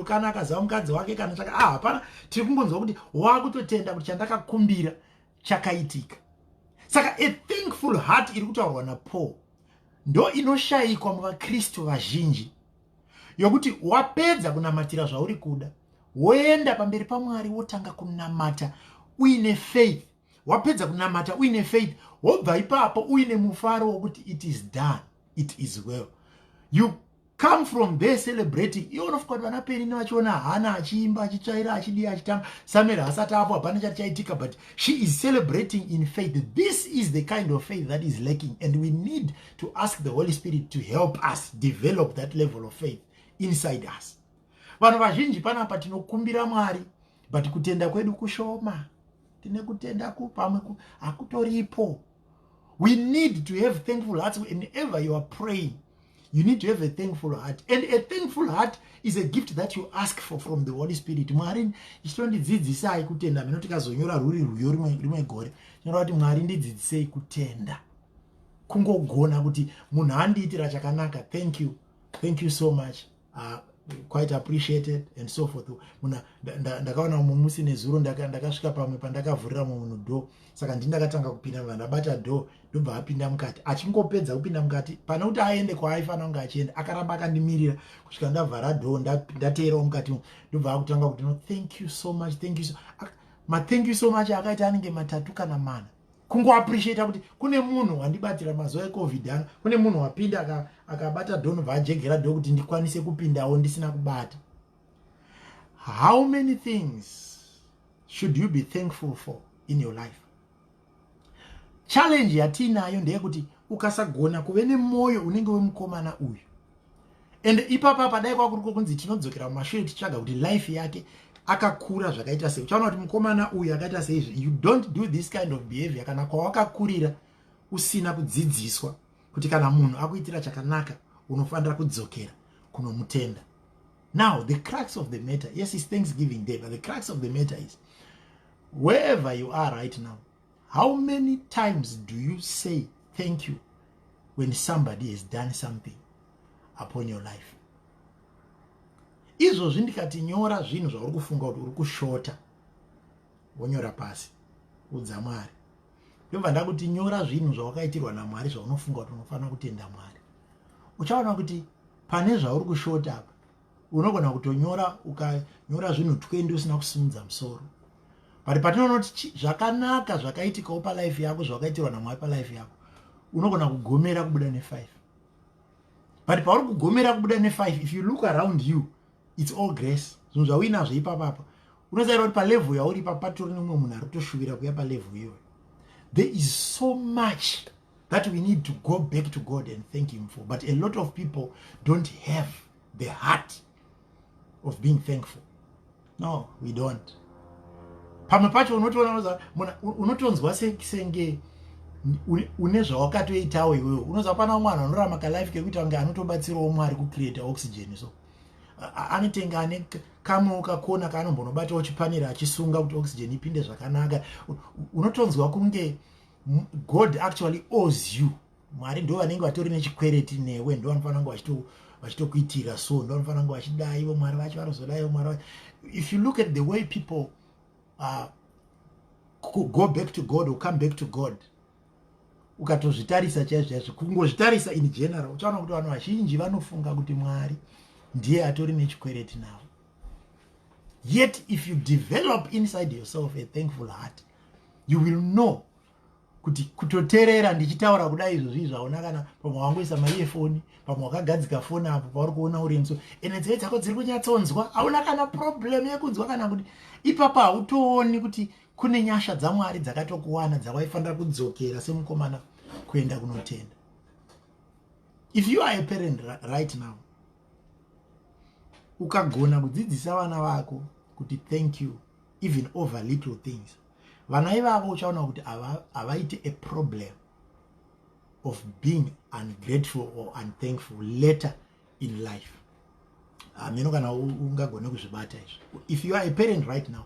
kana akazava mukadzi wake kana chaka. Ah, hapana. Tiri kungonzwa kuti wakutotenda kuti chandakakumbira chakaitika. Saka a thankful heart iri kutaurwa naPaul ndo inoshayikwa muvakristu vazhinji, yokuti wapedza kunamatira zvauri kuda, woenda pamberi paMwari, wotanga kunamata uine faith. Wapedza kunamata uine faith, wobva ipapo uine mufaro wokuti it is done, it is well. You come from there celebrating. Iwe unofunga kuti vana Penini vachiona Hana achiimba, achitsvaira, achidii, achitamba, Samuel asati apo, hapana chati chaitika, but she is celebrating in faith. This is the kind of faith that is lacking, and we need to ask the Holy Spirit to help us develop that level of faith inside us. Vanhu vazhinji panapa tinokumbira Mwari, but kutenda kwedu kushoma. Tine kutenda pamwe hakutoripo. We need to have thankful hearts. Whenever you are praying, you need to have a thankful heart, and a thankful heart is a gift that you ask for from the Holy Spirit. Mwari, ichitondidzidzisai kutenda. Mino tikazonyora rwuri rwiyo rimwe gore, tinoreva kuti, "Mwari, ndidzidzisei kutenda." Kungogona kuti munhu andiitira chakanaka, "Thank you, thank you so much, quite appreciated," and so forth. Munhu ndakaona mumwe musi nezuro, ndakasvika pamwe pandakavhurira mumwe munhu door. Saka ndini ndakatanga kupinda, mva ndabata door, ndobva apinda mukati. Achingopedza kupinda mukati, pane kuti aende kwaaifanira kunge achienda, akaramba akandimirira kusvika ndavhara door, ndateerawo mukati. Ndobva akutanga kuti, "No, thank you so much, thank you so mathank you so much." Akaita anenge matatu kana mana, kungoappreciata kuti kune munhu wandibatira. Mazuva eCovid ano, kune munhu wapinda, akabata door, nobva ajegera door kuti ndikwanise kupindawo ndisina kubata. How many things should you be thankful for in your life? Challenge yatiinayo ndeyekuti ukasagona kuve nemwoyo unenge wemukomana uyu, and ipapa padai kwakuri kwokunzi tinodzokera mumashure tichitsvaga kuti life yake akakura zvakaita sei, uchaona kuti mukomana uyu akaita seizvi. You don't do this kind of behavior kana kwawakakurira usina kudzidziswa kuti kana munhu akuitira chakanaka, unofanira kudzokera kunomutenda. Now, the crux of the matter, yes, is Thanksgiving Day, but the crux of the matter is, wherever you are right now, how many times do you say thank you when somebody has done something upon your life? Izvozvi ndikati nyora zvinhu zvauri kufunga kuti uri kushota, wonyora pasi, udza Mwari. Ndobva ndakuti nyora zvinhu zvawakaitirwa naMwari zvaunofunga kuti unofanira kutenda Mwari. Uchaona kuti pane zvauri kushota apa, unogona kutonyora, ukanyora zvinhu 20 usina kusimudza musoro. But patinoona kuti zvakanaka zvakaitikawo palife yako, zvawakaitirwa naMwari palife yako, unogona kugomera kubuda ne5. But pauri kugomera kubuda ne5, if you look around you, it's all grace. Zvinhu zvauinazvo ipapapa, unozaira kuti palevel yauri ipapo, patori nemumwe munhu ari kutoshuvira kuya palevel iyoyo. There is so much that we need to go back to God and thank him for, but a lot of people don't have the heart of being thankful. No, we don't. Pamwe pacho unotoona, unotonzwa senge une zvawakatoitawo iwewe. Unoziva, pana umwe anhu anorarama kalife kekuita kunge anotobatsirawo Mwari kucreata oxygen. So anotenga ane kamwewo kakona kaanombonobatawo chipanera achisunga kuti oxygen ipinde zvakanaka. Unotonzwa kunge God actually owes you. Mwari ndo vanenge vatori nechikwereti newe, ndo vanofanira kunge vachitokuitira, so ndo vanofanira kunge vachidaivo. Mwari vacho vanozodaivo. Mwari, if you look at the way people go back to God or come back to God, ukatozvitarisa chaizvo chaizvo, kungozvitarisa in general, uchaona kuti vanhu vazhinji vanofunga kuti Mwari ndiye atori nechikwereti navo. Yet if you develop inside yourself a thankful heart, you will know kuti kutoteerera ndichitaura kudai izvozvi, zvaona kana pamwe wangoisa maearphone, pamwe wakagadzika foni apo pauri kuona uri so, ende nzeve dzako dziri kunyatsonzwa, hauna kana problem yekunzwa kana kuti ipapo hautooni kuti kune nyasha dzaMwari dzakatokuwana dzawaifanira kudzokera semukomana kuenda kunotenda. If you are a parent right now, ukagona kudzidzisa vana vako kuti thank you, even over little things, vana ivavo uchaona kuti havaiti a problem of being ungrateful or unthankful later in life. Hameno kana ungagone kuzvibata izvi. If you are a parent right now,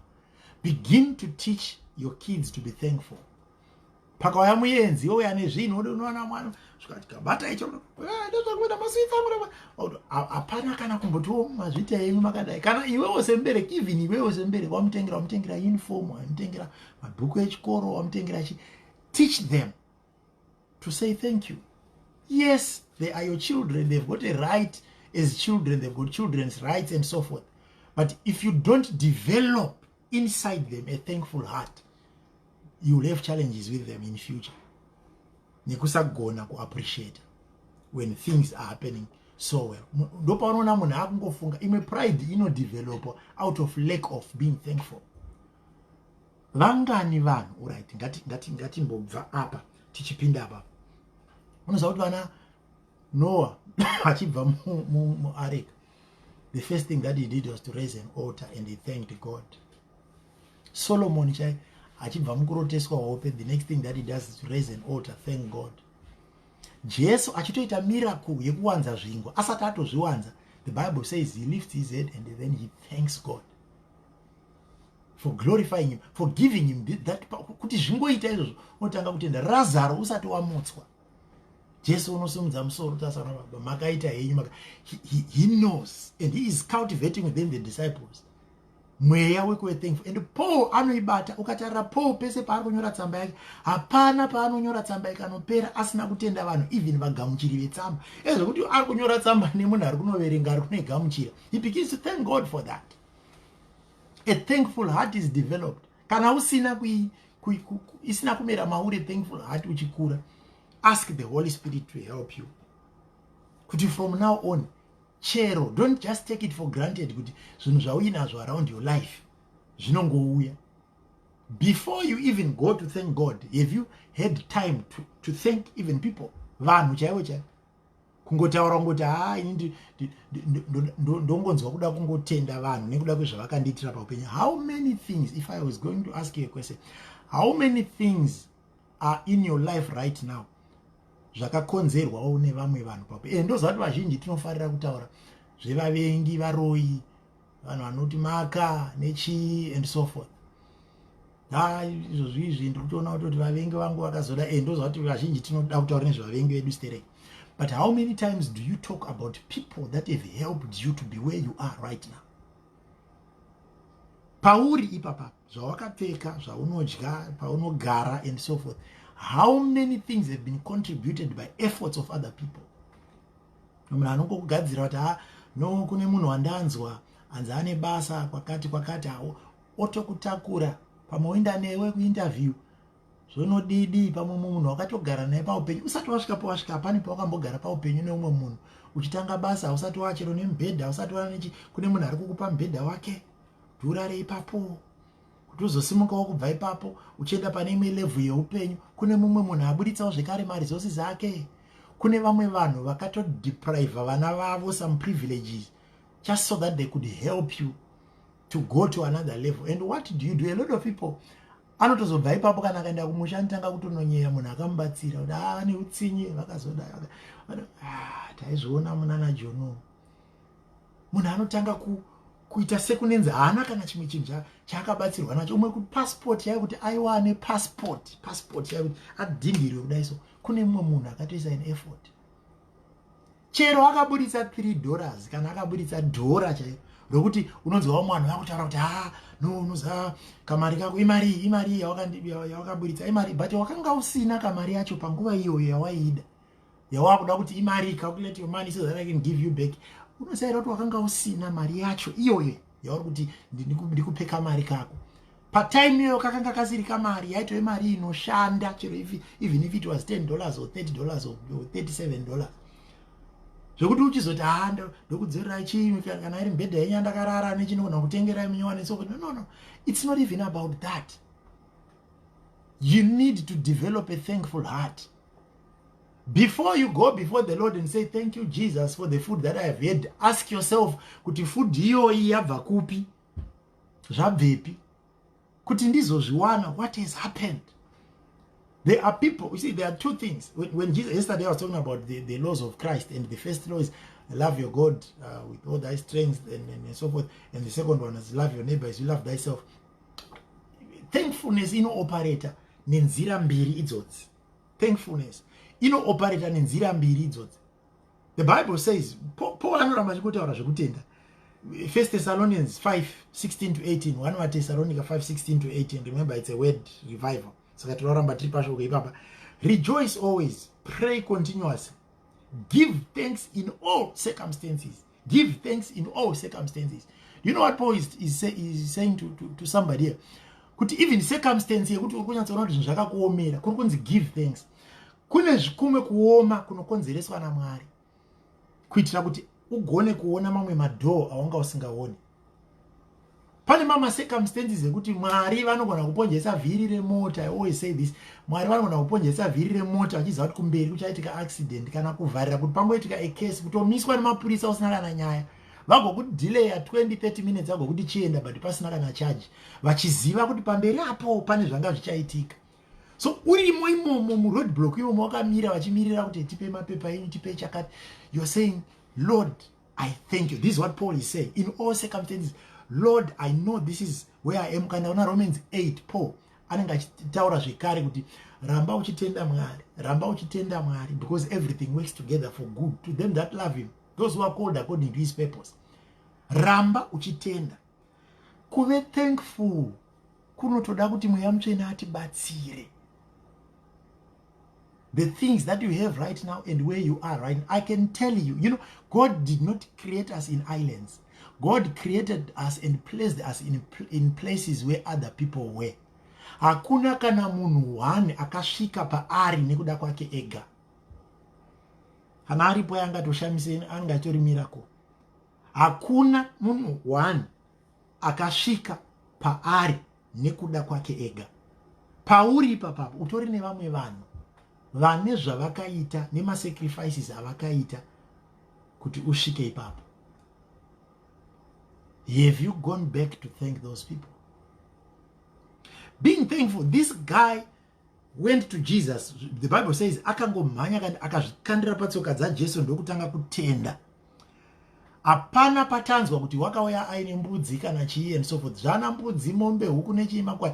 begin to teach your kids to be thankful. Pakauya muenzi, ouya nezvinhu, unoona mwana zvikati, "Kabata icho, ndozvakuenda maswitsi angu." Hapana kana kumbotiwo, "Mazvita enyu makadai." Kana iwewo semubereki, even iwewo semubereki, wamutengera uniform, wamutengera mabhuku echikoro, wamutengera chi, teach them to say thank you. Yes, they are your children, they've got a right as children, they've got children's rights and so forth, but if you don't develop inside them a thankful heart, you will have challenges with them in future nekusagona kuappreciate when things are happening so well. Ndopaunoona munhu akungofunga imwe pride inodevelopwa out of lack of being thankful. Vangani vanhu, alright, ngatimbobva apa tichipinda apa. Unoziva kuti vana Noah achibva muareka, the first thing that he did was to raise an altar and he thanked God. Solomon chai Achibva mukuroteswa hope, the next thing that he does is to raise an altar, thank God. Jesu achitoita miracle yekuwanza zvingwa, asati atozviwanza, the Bible says he lifts his head and then he thanks God for glorifying him, for giving him that. Kuti zvingoita izvozvo, unotanga kutenda. Razaro usati wamutswa, Jesu unosimudza musoro, tasana, "Baba, makaita henyu." He knows and he is cultivating within the disciples mweya wekuve thankful. And Paul anoibata. Ukatarira Paul, pese paari kunyora tsamba yake, hapana paanonyora tsamba ikanopera asina kutenda vanhu, even vagamuchiri vetsamba. Ezvekuti ari kunyora tsamba nemunhu ari kunoverenga, ari kunoigamuchira, he begins to thank God for that. A thankful heart is developed. Kana usina isina kumera mauri thankful heart uchikura, ask the Holy Spirit to help you kuti from now on, chero, don't just take it for granted kuti zvinhu zvauinazvo around your life zvinongouya. Before you even go to thank God, have you had time to thank even people, vanhu chaivo chaivo, kungotaura, kungoti, "Ha, ini ndongonzwa kuda kungotenda vanhu nekuda kwezvavakandiitira paupenyu"? How many things, if I was going to ask you a question, how many things are in your life right now zvakakonzerwawo nevamwe vanhu paupenyu? Ndoziva kuti vazhinji tinofarira kutaura zvevavengi, varoyi, vanhu vanoti maka nechii and so forth. Ha, izvozvi izvi ndiri kutoona kutoti vavengi vangu vakazoda. Ndoziva kuti vazhinji tinoda kutaura nezvevavengi vedu stereki, but how many times do you talk about people that have helped you to be where you are right now? Pauri ipapa, zvawakapfeka, zvaunodya, paunogara and so forth, how many things have been contributed by efforts of other people? Munhu anongokugadzira kuti, "Ha, no, kune munhu wandanzwa hanzi ane basa kwakati kwakati," hawo otokutakura, pamwe oenda newe kuinterview, zvonodidi. Pamwe munhu wakatogara naye paupenyu usati wasvika pawasvika, hapani pawakambogara paupenyu neumwe munhu. Uchitanga basa, hausati wachero nemubhedha, hausati wanechi, kune munhu ari kukupa mubhedha wake kuti urare ipapo, kuti uzosimukawo kubva ipapo uchienda pane imwe level yeupenyu. Kune mumwe munhu aburitsawo zvekare maresources ake. Kune vamwe vanhu vakatodepriva vana vavo some privileges just so that they could help you to go to another level. And what do you do? A lot of people anotozobva ipapo, kana akaenda kumusha, anotanga kutononyeya munhu akamubatsira kuti a ah, neutsinye, vakazoda. Ah, taizviona munana Jono. Munhu anotanga kuita sekunenzi haana kana chimwe chinhu chaakabatsirwa nacho. Umwe kupassport yayo, kuti aiwane passport, passport yayo kuti adhindirwe kudai, so kune mumwe munhu akatoisa an effort, chero akaburitsa $3 kana akaburitsa dhora chairo, rokuti unonzwa vamwe vanhu vakutaura kuti, "Ha, no, unoziva kamari kako, imari, imari yawakaburitsa, imari," but wakanga usina kamari yacho panguva iyoyo yawaiida, yawakuda kuti imari, "Calculate your money so that I can give you back." Unosaira kuti wakanga usina mari yacho iyoyo yauri kuti ndikupe kamari kako. Patime iyoyo kakanga kasiri kamari, yaitove mari inoshanda, chero even if it was $10 or $30 or $37, zvekuti uchizoti, "Ha, ndokudzorera chii? Kana iri mubhedha yenyu yandakarara nechinogona kutengerai munyowani." So no, it's not even about that. You need to develop a thankful heart before you go before the Lord and say, "Thank you, Jesus, for the food that I have had." Ask yourself kuti food iyoyi yabva kupi, zvabvepi kuti ndizozviwana? What has happened? There are people, you see, there are two things. When Jesus, yesterday I was talking about the laws of Christ, and the first law is love your God with all thy strength and so forth. And the second one is love your neighbor as you love thyself. Thankfulness inooperata nenzira mbiri idzodzi. Thankfulness inooperata nenzira mbiri idzodzi. The Bible says, Paul anoramba achikotaura zvekutenda. First Thessalonians 5, 16 to 18. 1 vaThessalonica 5, 16 to 18. Remember, it's a word revival, saka tinoramba tiri pashoko ipapa. Rejoice always, pray continuously, give thanks in all circumstances. Give thanks in all circumstances. You know what Paul is saying to somebody here? Kuti even circumstance yekuti uri kunyatsoona kuti zvinhu zvakakuomera, kuri kunzi give thanks. Kune zvikumwe kuoma kunokonzereswa naMwari kuitira kuti ugone kuona mamwe madoor awanga usingaoni. Pane mamwe circumstances ekuti Mwari vanogona kuponjesa vhiri remota. I always say this: Mwari vanogona kuponjesa vhiri remota vachiziva kuti kumberi kuchaitika accident, kana kuvharira kuti pangoitika a case, kutomiswa nemapurisa usina kana nyaya. Vagokudelaya 20 30 minutes, vagokuti chienda, but pasina kana charge, vachiziva kuti pamberi apo pane zvanga zvichaitika. So urimo imomo muroad block imomo, wakamira, vachimirira kuti tipe mapepa enyu, tipe chakati. You are saying, "Lord, I thank you." This is what Paul is saying: in all circumstances, Lord, I know this is where I am. Kana una Romans 8, Paul anenge achitaura zvekare kuti ramba uchitenda Mwari, ramba uchitenda Mwari, because everything works together for good to them that love him, those who are called according to his purpose. Ramba uchitenda. Kuve thankful kunotoda kuti Mweya Mutsvene atibatsire. The things that you have right now and where you are right now, I can tell you, God did not create us in islands. God created us and placed us in places where other people were. Hakuna kana munhu one akasvika paari nekuda kwake ega. Kana aripo, yangatoshamise, anenge achitori miracle. Hakuna munhu one akasvika paari nekuda kwake ega. Pauri ipapapo utori nevamwe vanhu vane zvavakaita nemasacrifices avakaita kuti usvike ipapo. Have you gone back to thank those people? Being thankful, this guy went to Jesus. The Bible says akangomhanya, akazvikandira patsoka dzaJesu, ndokutanga kutenda. Hapana patanzwa kuti wakauya aine mbudzi kana chii and so forth. Zvana mbudzi, mombe, huku nechii, makwai,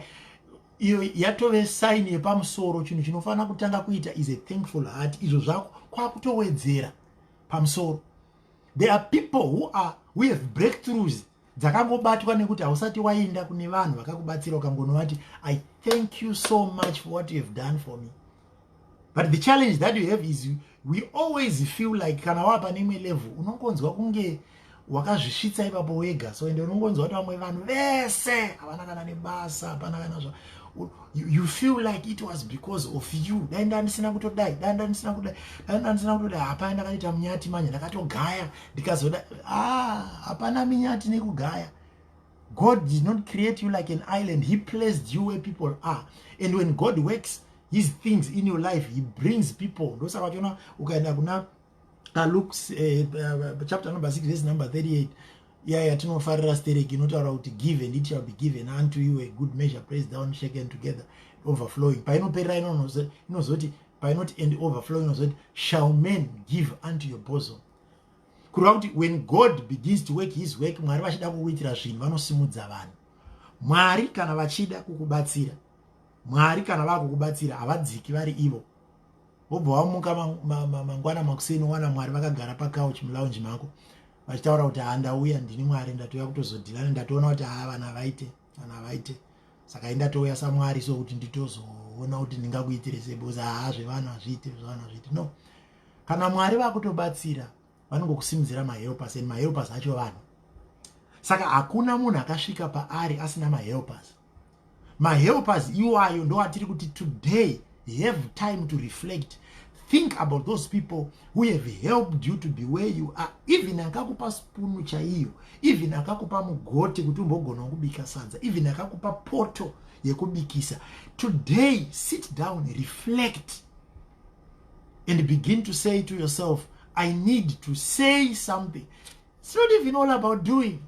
iyo yatove sign yepamusoro. Chinhu chinofanira kutanga kuita is a thankful heart. Izvo zvako kwakutowedzera pamusoro. There are people who have breakthroughs dzakangobatwa nekuti hausati waenda kune vanhu vakakubatsira, ukangonovati, "I thank you so much for what you have done for me." But the challenge that you have is we always feel like kana wava pane imwe level, unongonzwa kunge wakazvisvitsa ipapo wega. So ende unongonzwa kuti vamwe vanhu vese havana kana nebasa, hapana kana zva. You feel like it was because of you. Dai ndandisina kutodai, dai ndandisina kudai, dai ndandisina kutodai, hapana. Ndakaita munyati manje, ndakatogaya ndikazoda. Ah, hapana minyati nekugaya. God did not create you like an island. He placed you where people are, and when God works his things in your life, he brings people. Ndosaka vachiona ukaenda kuna Luke chapter number 6, verse number 38, iya yatinofarira stereki, inotaura kuti, "Give and it shall be given unto you, a good measure, pressed down, shaken together, overflowing." Painoperera inozoti, painoti "and overflowing", inozoti, "shall men give unto your bosom." Kureva kuti when God begins to work his work, Mwari vachida kukuitira zvinhu, vanosimudza vanhu. Mwari kana vachida kukubatsira, Mwari kana vakukubatsira, havadziki vari ivo. Wobva wamuka mangwana makuseni, wana Mwari vakagara pacouch mulounge mako vachitaura kuti, "Handauya, ndini Mwari, ndatouya kutozodhilana. Ndatoona kuti haa, vanhu havaite, vanhu havaite, saka indatouya saMwari so kuti nditozoona kuti ndingakuitire sei, because haa, zvevanhu hazviite, zvevanhu hazviite." No, kana Mwari vakutobatsira, vanongokusimudzira mahelpers, and mahelpers acho vanhu. Saka hakuna munhu akasvika paari asina mahelpers. Mahelpers iwayo ndo atiri kuti today have time to reflect. Think about those people who have helped you to be where you are. Even akakupa spunu chaiyo, even akakupa mugoti kuti umbogona kubika sadza, even akakupa poto yekubikisa. Today sit down, reflect and begin to say to yourself, "I need to say something." It's not even all about doing.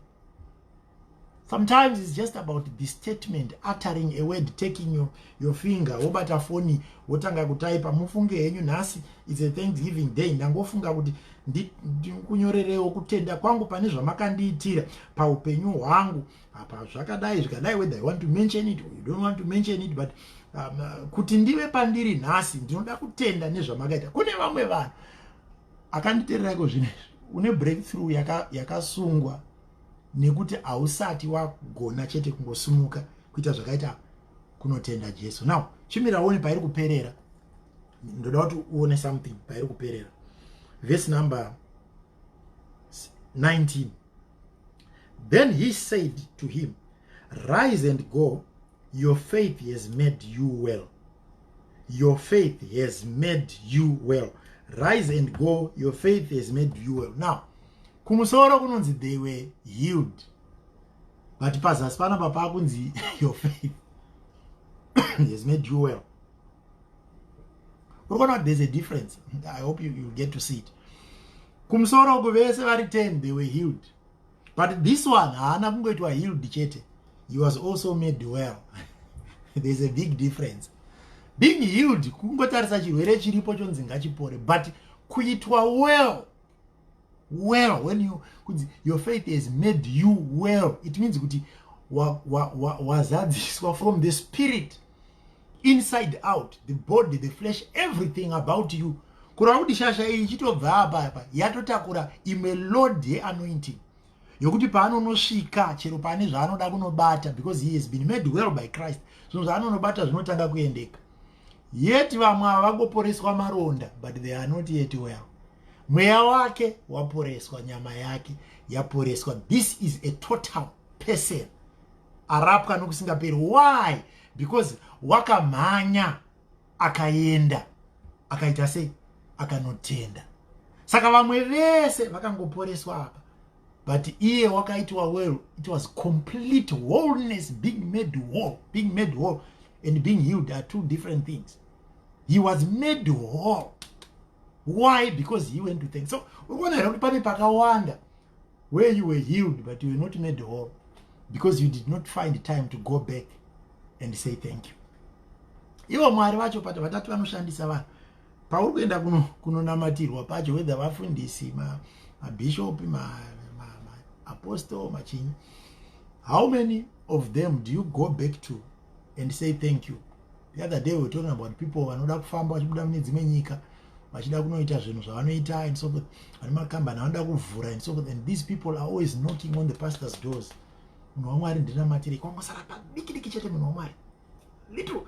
Sometimes it's just about the statement, uttering a word, taking your finger, wobata foni, wotanga kutaipa. Mufunge henyu, nhasi it's a Thanksgiving Day. Ndangofunga kuti ndikunyorerewo kutenda kwangu pane zvamakandiitira paupenyu hwangu apa, zvakadai zvikadai, whether you want to mention it or you don't want to mention it, but kuti ndive pandiri nhasi, ndinoda kutenda nezvamakaita. Kune vamwe vanhu akanditeereraiko zvinezvi, une breakthrough yakasungwa nekuti hausati wagona chete kungosimuka kuita zvakaita kunotenda Jesu. Now chimira uone pairi kuperera. Ndoda kuti uone something pairi kuperera. Verse number 19: "Then he said to him, 'Rise and go. Your faith has made you well. Your faith has made you well. Rise and go. Your faith has made you well.'" Now kumusoro kunonzi they were healed, but pazasi panapa pakunzi your faith has made you well. Uri kuona kuti there's a difference? I hope you get to see it. Kumusoro uku vese vari 10, they were healed. But this one haana kungoitwa healed chete, he was also made well. There's a big difference. Being healed kungotarisa chirwere chiripo chonzi ngachipore, but kuitwa well, well, when you kunzi your faith has made you well, it means kuti wazadziswa from the spirit inside out, the body, the flesh, everything about you. Kureva kuti shasha iyi ichitobva apa apa yatotakura imwe load yeanointing yokuti paanonosvika chero pane zvaanoda kunobata, because he has been made well by Christ, zvinhu zvaanonobata zvinotanga kuendeka. Yet vamwe ava vangoporeswa maronda, but they are not yet well. Mweya wake waporeswa, nyama yake yaporeswa. This is a total person arapwa nokusingaperi. Why? Because wakamhanya, akaenda, akaita sei? Akanotenda. Saka vamwe vese vakangoporeswa apa, but iye wakaitwa well. It was complete wholeness, being made whole. Being made whole and being healed are two different things. He was made whole. Why? Because he went to thank. So uri kuona here kuti pane pakawanda where you were healed but you were not made whole because you did not find time to go back and say thank you? Ivo Mwari vacho pati vatatu vanoshandisa vanhu. Pauri kuenda kunonamatirwa pacho, whether vafundisi, mabhishopi, maapostle, machinyi, how many of them do you go back to and say thank you? The other day we were talking about people vanoda kufamba vachibuda mune dzimwe nyika vachida kunoita zvinhu zvavanoita and so forth, vane makambani vanoda kuvhura and so forth, and these people are always knocking on the pastor's doors: "Munhu waMwari, ndinamatirei, kwangosara padiki diki chete, munhu waMwari, little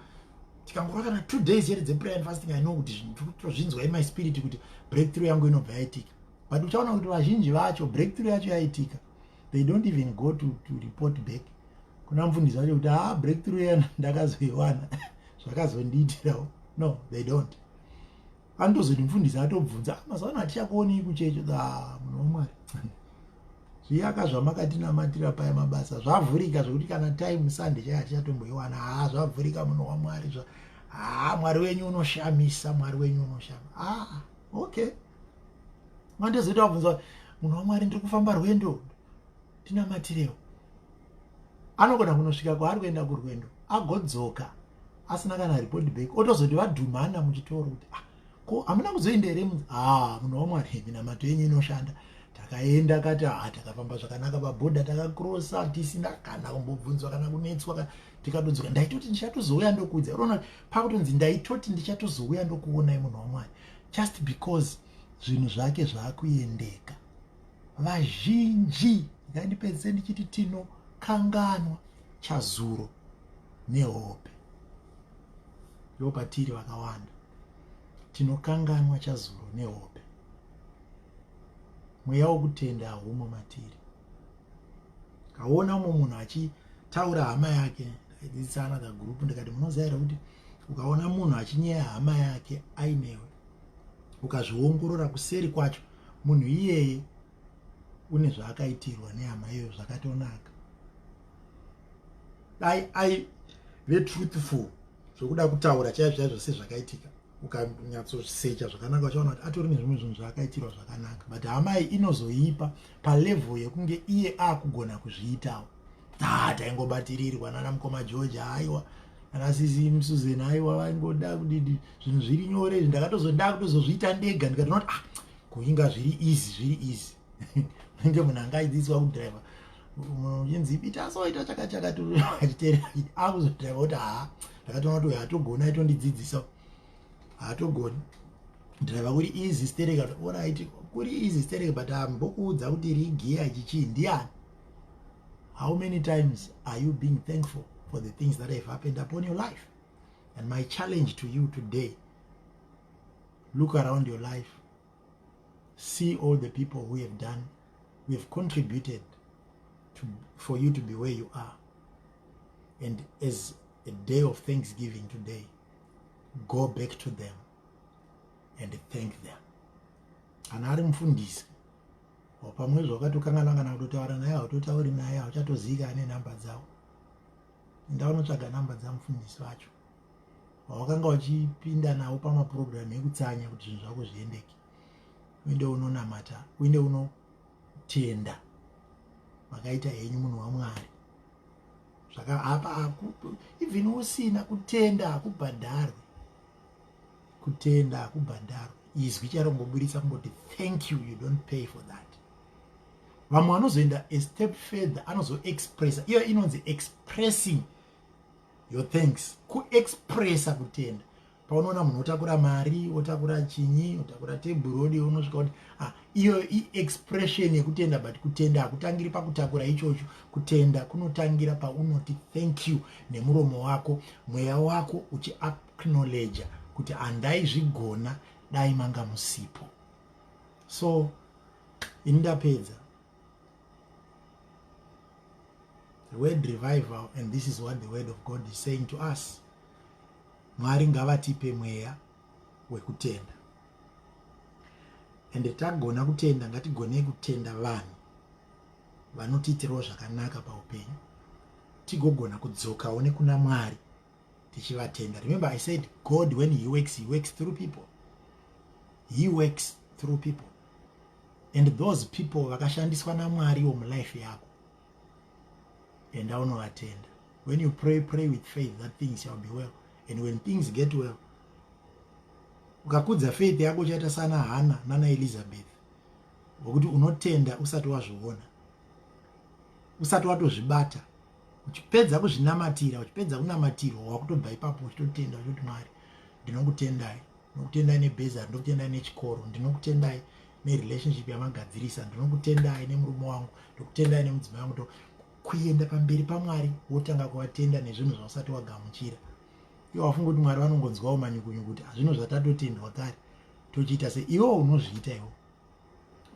tikangorwa kana 2 days chete dzeprayer and fasting, I know kuti tozvinzwa in my spirit kuti breakthrough yangu inobva yaitika." But uchaona kuti vazhinji vacho, breakthrough yacho yaitika, they don't even go to report back kuna mufundisi wacho kuti, "Ah, breakthrough yana ndakazoiwana, zvakazondiitirawo." No, they don't. Anotozoti mufundisi atobvunza, "Ah, mazuva ano hatichakuonei kuchecho." "Ah, munhu waMwari, zviyaka zvamakatinamatira paya, mabasa zvavhurika zvokuti kana time Sunday chai hatichatomboiwana. Ha, zvavhurika, munhu waMwari, ha, Mwari wenyu unoshamisa, Mwari wenyu unoshama." Ah, okay. Mandozoita wabvunza, "Munhu waMwari, ndiri kufamba rwendo, tinamatirewo." Anogona kunosvika kwaari kuenda kurwendo, agodzoka asina kana report back, otozoti vadhumana muchitoro kuti, "Ah, ko hamuna kuzoenda here?" "Ah, munhu waMwari, minamato yenyu inoshanda. Takaenda kati, ha, takafamba zvakanaka pabhodha, takakrosa tisina kana kumbobvunzwa kana kunetswa kana tikadodzoka. Ndaitoti ndichatozouya ndokuudza." Unoona pakutonzi, "Ndaitoti ndichatozouya ndokuonai, munhu waMwari," just because zvinhu zvake zvaakuendeka. Vazhinji, ngandipedzise ndichiti, tinokanganwa chazuro nehope. Ndo patiri vakawanda, tinokanganwa chazuro nehope. Mweya wokutenda haumo matiri. Kaona umwe munhu achitaura hama yake, ndaidzidzisa another group, ndikati, "Munoziva here kuti ukaona munhu achinyeya hama yake ainewe, ukazviongorora kuseri kwacho, munhu iyeye une zvaakaitirwa nehama iyoyo zvakatonaka?" Dai aive truthful zvokuda kutaura chaizvo chaizvo sezvakaitika, ukanyatsosecha zvakanaka, uchaona kuti atori nezvimwe zvinhu zvaakaitirwa zvakanaka, but hama iyi inozoipa palevel yekunge iye akugona kuzviitawo. "Ah, taingobatirirwa nana mukoma George, aiwa, nana sisi Susan, aiwa, vaingoda kudidi zvinhu zviri nyore izvi. Ndakatozoda kutozozviita ndega, ndikatoona kuti, ah, kuinga zviri easy, zviri easy." Nenge munhu anga aidzidziswa kudhiraivha, uchinzi ita so, ita chakati chakati, achiteerera, akuzodhiraivha kuti, "Ha, ndakatoona kuti uyu hatogoni, aitondidzidzisa, haatogoni dhiraivha, kuri easy stereka." Alright, kuri easy stereka, but ambokuudza kuti rigiya ichichii ndiani? How many times are you being thankful for the things that have happened upon your life? And my challenge to you today: look around your life, see all the people who have done, who have contributed for you to be where you are, and as a day of thanksgiving today, go back to them and thank them. Kana ari mufundisi, pamwe zvakatokangana kana kutotaura naye hautotauri naye, hauchatozika ane nhamba dzavo, enda unotsvaga nhamba dzamufundisi vacho wawakanga uchipinda navo pamapurogiramu ekutsanya kuti zvinhu zvako zviendeke. Uende unonamata, uende unotenda. Makaita henyu munhu waMwari. Zvaka apa even usina kutenda hakubhadharwe. Kutenda hakubhadharwe. Izwi charongoburitsa kungoti thank you, you don't pay for that. Vamwe vanozoenda a step further, anozoexpressa. Iyo inonzi expressing your thanks, kuexpressa kutenda. Paunoona munhu otakura mari, otakura chinyi, otakura tebhurodi, unosvika kuti ah, iyo iexpression yekutenda. But kutenda hakutangiri pakutakura ichocho. Kutenda kunotangira paunoti thank you nemuromo wako, mweya wako uchiacknowledja kuti handaizvigona dai manga musipo. So ini ndapedza the word revival, and this is what the word of God is saying to us. Mwari ngavatipe mweya wekutenda, ende tagona kutenda, ngatigonei kutenda vanhu vanotiitirawo zvakanaka paupenyu, tigogona kudzokawo nekuna Mwari tichivatenda. Remember I said God, when he works, he works through people. He works through people, and those people vakashandiswa naMwariwo mulife yako, enda unovatenda. When you pray, pray with faith that things shall be well, and when things get well, ukakudza faith yako, uchaita sana Hana nana Elizabeth, wekuti unotenda usati wazviona, usati watozvibata, uchipedza kuzvinamatira, uchipedza kunamatirwa, wakutobva ipapo uchitotenda, uchitoti, "Mwari, ndinokutendai. Ndinokutendai nebursary, ndinokutendai nechikoro, ndinokutendai nerelationship yamagadzirisa, ndinokutendai nemurume wangu, ndokutendai nemudzimai wangu." Kuenda pamberi paMwari wotanga kuvatenda nezvinhu zvausati wagamuchira. Iwo wafunga kuti Mwari vanongonzwawo manyukunyuku kuti hazvino zvatatotendwa kare, tochiita sei? Iwo unozviita iwo.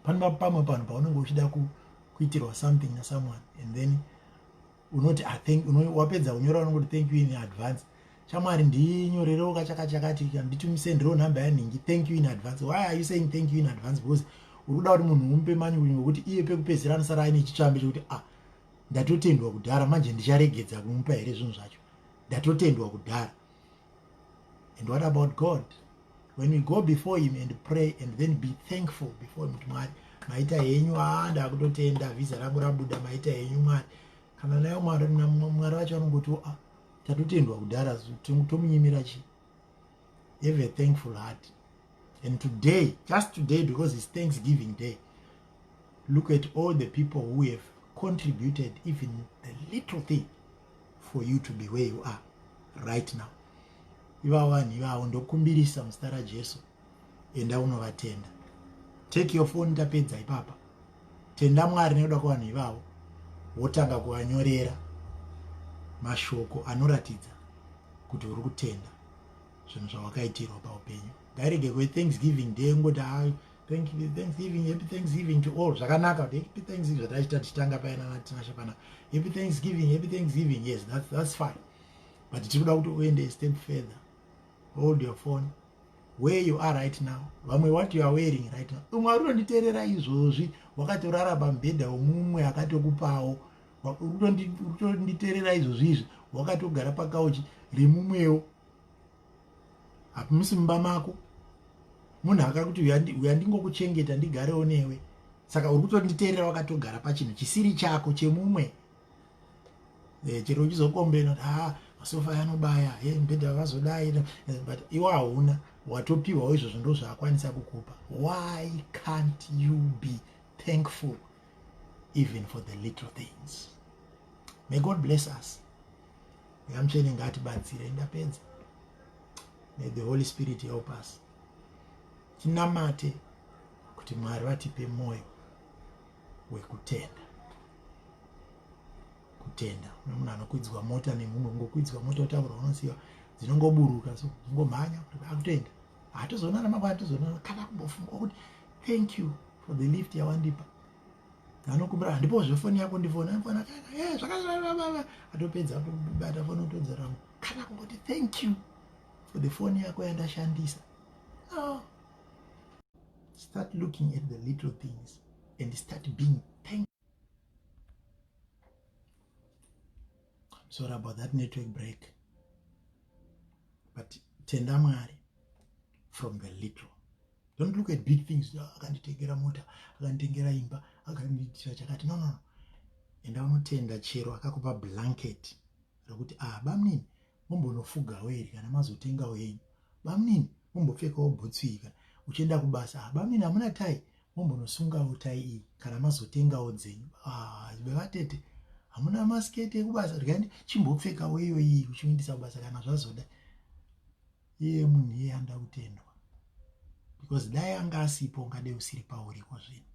Pane pamwe panhu paunenge uchida kuitirwa something nasomeone, and then unoti ah, thank, wapedza kunyora unongoti thank you in advance. Shamwari, ndinyorerewo kachaka chakati, nditumisenderewo nhamba yanhingi, thank you in advance. Why are you saying thank you in advance? Because uri kuda kuti munhu umupe manyukunyu wekuti iye pekupedzisira anosara aine chitsvambe chekuti ah, ndatotendwa kudhara, manje ndicharegedza kumupa here zvinhu zvacho? Ndatotendwa kudhara. And what about God? When we go before him and pray and then be thankful before him kuti, "Mwari, maita henyu. A, ndakutotenda, vhisa rangu rabuda. Maita henyu, Mwari." Kana nayo Mwari, Mwari vacho vanongoti, "Ah, tatotendwa kudhara, tomunyimira chii?" Have a thankful heart. And today, just today, because it's Thanksgiving Day, look at all the people who have contributed even the little thing for you to be where you are right now. Ivavo vanhu ivavo, ndokumbirisa muzita raJesu, enda unovatenda. Take your phone, tapedza ipapa, tenda Mwari nekuda kwevanhu ivavo, wotanga kuvanyorera mashoko anoratidza kuti uri kutenda zvinhu zvawakaitirwa paupenyu. Ngairege kweThanksgiving Day ngoti thanksgiving, happy Thanksgiving to all. Zvakanaka kuti happy Thanksgiving, zvatachita tichitanga paina Tinasha pana happy Thanksgiving, happy Thanksgiving, yes, that's fine, but tiri kuda kuti uende step further. Hold your phone where you are right now. Vamwe, what you are wearing right now. Umwe ari kutonditeerera izvozvi wakatorara pamubhedha womumwe akatokupawo. Uri kutonditeerera izvozvi izvi wakatogara pakauchi remumwewo, hamusi mumba mako. Munhu akakuti, "Uya ndingokuchengeta, ndigarewo newe." Saka uri kutonditeerera wakatogara pachinhu chisiri chako, chemumwe. Chero uchizokombena kuti ha, masofa anobaya, he, mubhedha vazodai, but iwe hauna, watopiwawo izvozvo, ndo zvaakwanisa kukupa. Why can't you be thankful even for the little things? May God bless us. Mweya Mutsvene ngaatibatsire. Ndapedza. May the Holy Spirit help us. Tinamate kuti Mwari vatipe mwoyo wekutenda. Kutenda, munhu anokwidzwa mota nemumwe, kungokwidzwa mota otaura, unosiyiwa dzinongoburuka, so dzingomhanya, akutoenda, hatozoonana mangwana, tozoonana. Kana kumbofunga kuti thank you for the lift yawandipa. Anokumbira, handipo zvefoni yako, ndifoni anofona, atopedza kubata foni, otodzora. Kana kungoti thank you for the phone yako yandashandisa, no. Start looking at the little things and start being thankful. Sorry about that network break, but tenda Mwari from the little. Don't look at big things. Akanditengera mota, akanditengera imba, akandiitira chakati. No, no, no. Enda unotenda chero akakupa blanket rekuti ah bamnini mumbonofugawo iri kana mazotengawo yenyu. Bamnini mumbopfekawo bhutsu iyi kana uchienda kubasa. Ah bamnini hamuna tai mumbonosungawo tai iyi kana mazotengawo dzenyu. Ah bevatete hamuna masketi ekubasa regai chimbopfekawo iyo iyi uchiindisa kubasa kana zvazoda. Iye munhu iye anoda kutendwa because dai anga asipo ungade usiri pauriko zvino.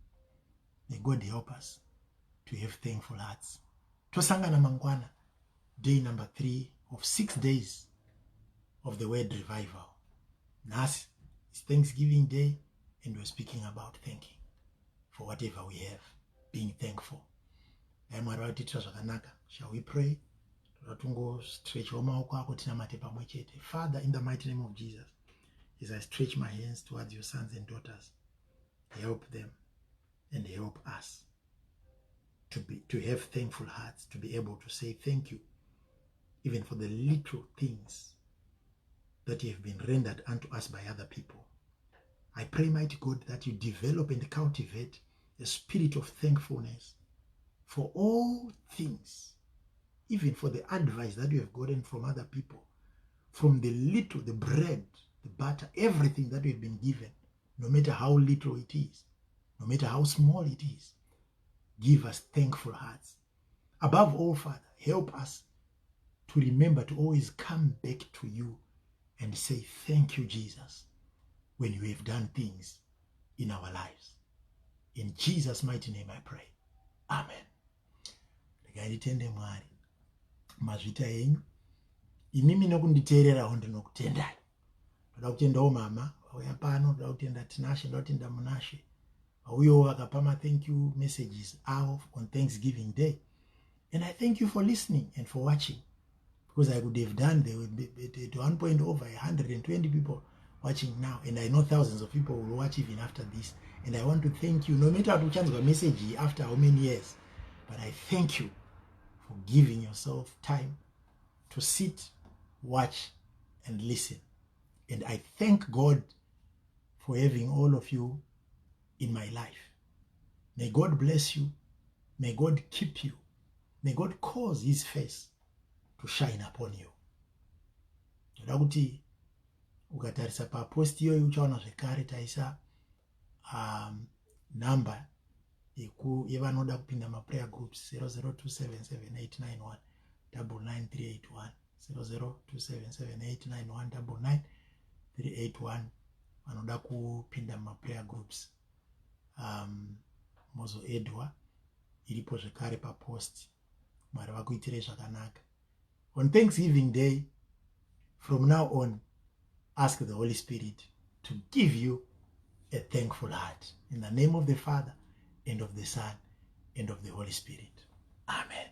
May God help us to have thankful hearts. Tosangana mangwana, day number 3 of 6 days of the word revival. Nhasi is Thanksgiving Day and we're speaking about thanking for whatever we have, being thankful. Dai Mwari vatiitira zvakanaka. Shall we pray? Toda tungostretchawo maoko ako tinamate pamwe chete. Father, in the mighty name of Jesus, as I stretch my hands towards your sons and daughters, help them and help us to have thankful hearts, to be able to say thank you, even for the little things that have been rendered unto us by other people. I pray, mighty God, that you develop and cultivate a spirit of thankfulness for all things, even for the advice that you have gotten from other people, from the little, the bread, the butter, everything that we've been given, no matter how little it is, no matter how small it is. Give us thankful hearts. Above all, Father, help us to remember to always come back to you and say, thank you, Jesus, when you have done things in our lives. In Jesus' mighty name I pray. Amen. Regai nditende Mwari. Mazvita enyu. Imimi nokunditeererawo ndinokutendai. Ndoda kutendawo mama vauya pano, ndoda kutenda Tinashe, ndoda kutenda Munashe. Vauyawo vakapa ma thank you messages avo on Thanksgiving Day. And I thank you for listening and for watching. Because I could have done, there would be at one point over 120 people watching now. And I know thousands of people will watch even after this. And I want to thank you, no matter what uchanzwa message after how many years. But I thank you for giving yourself time to sit, watch, and listen. And I thank God for having all of you in my life. May God bless you. May God keep you. May God cause his face to shine upon you. Ndoda kuti ukatarisa papost iyoyo uchaona zvekare taisa number yevanoda kupinda maprayer groups 00277891 99381 00277891 99381 vanoda kupinda mumaprayer groups, mozoedwa iripo zvekare papost. Mwari vakuitirei zvakanaka. On Thanksgiving Day, from now on, ask the Holy Spirit to give you a thankful heart. In the name of the Father and of the Son and of the Holy Spirit, amen.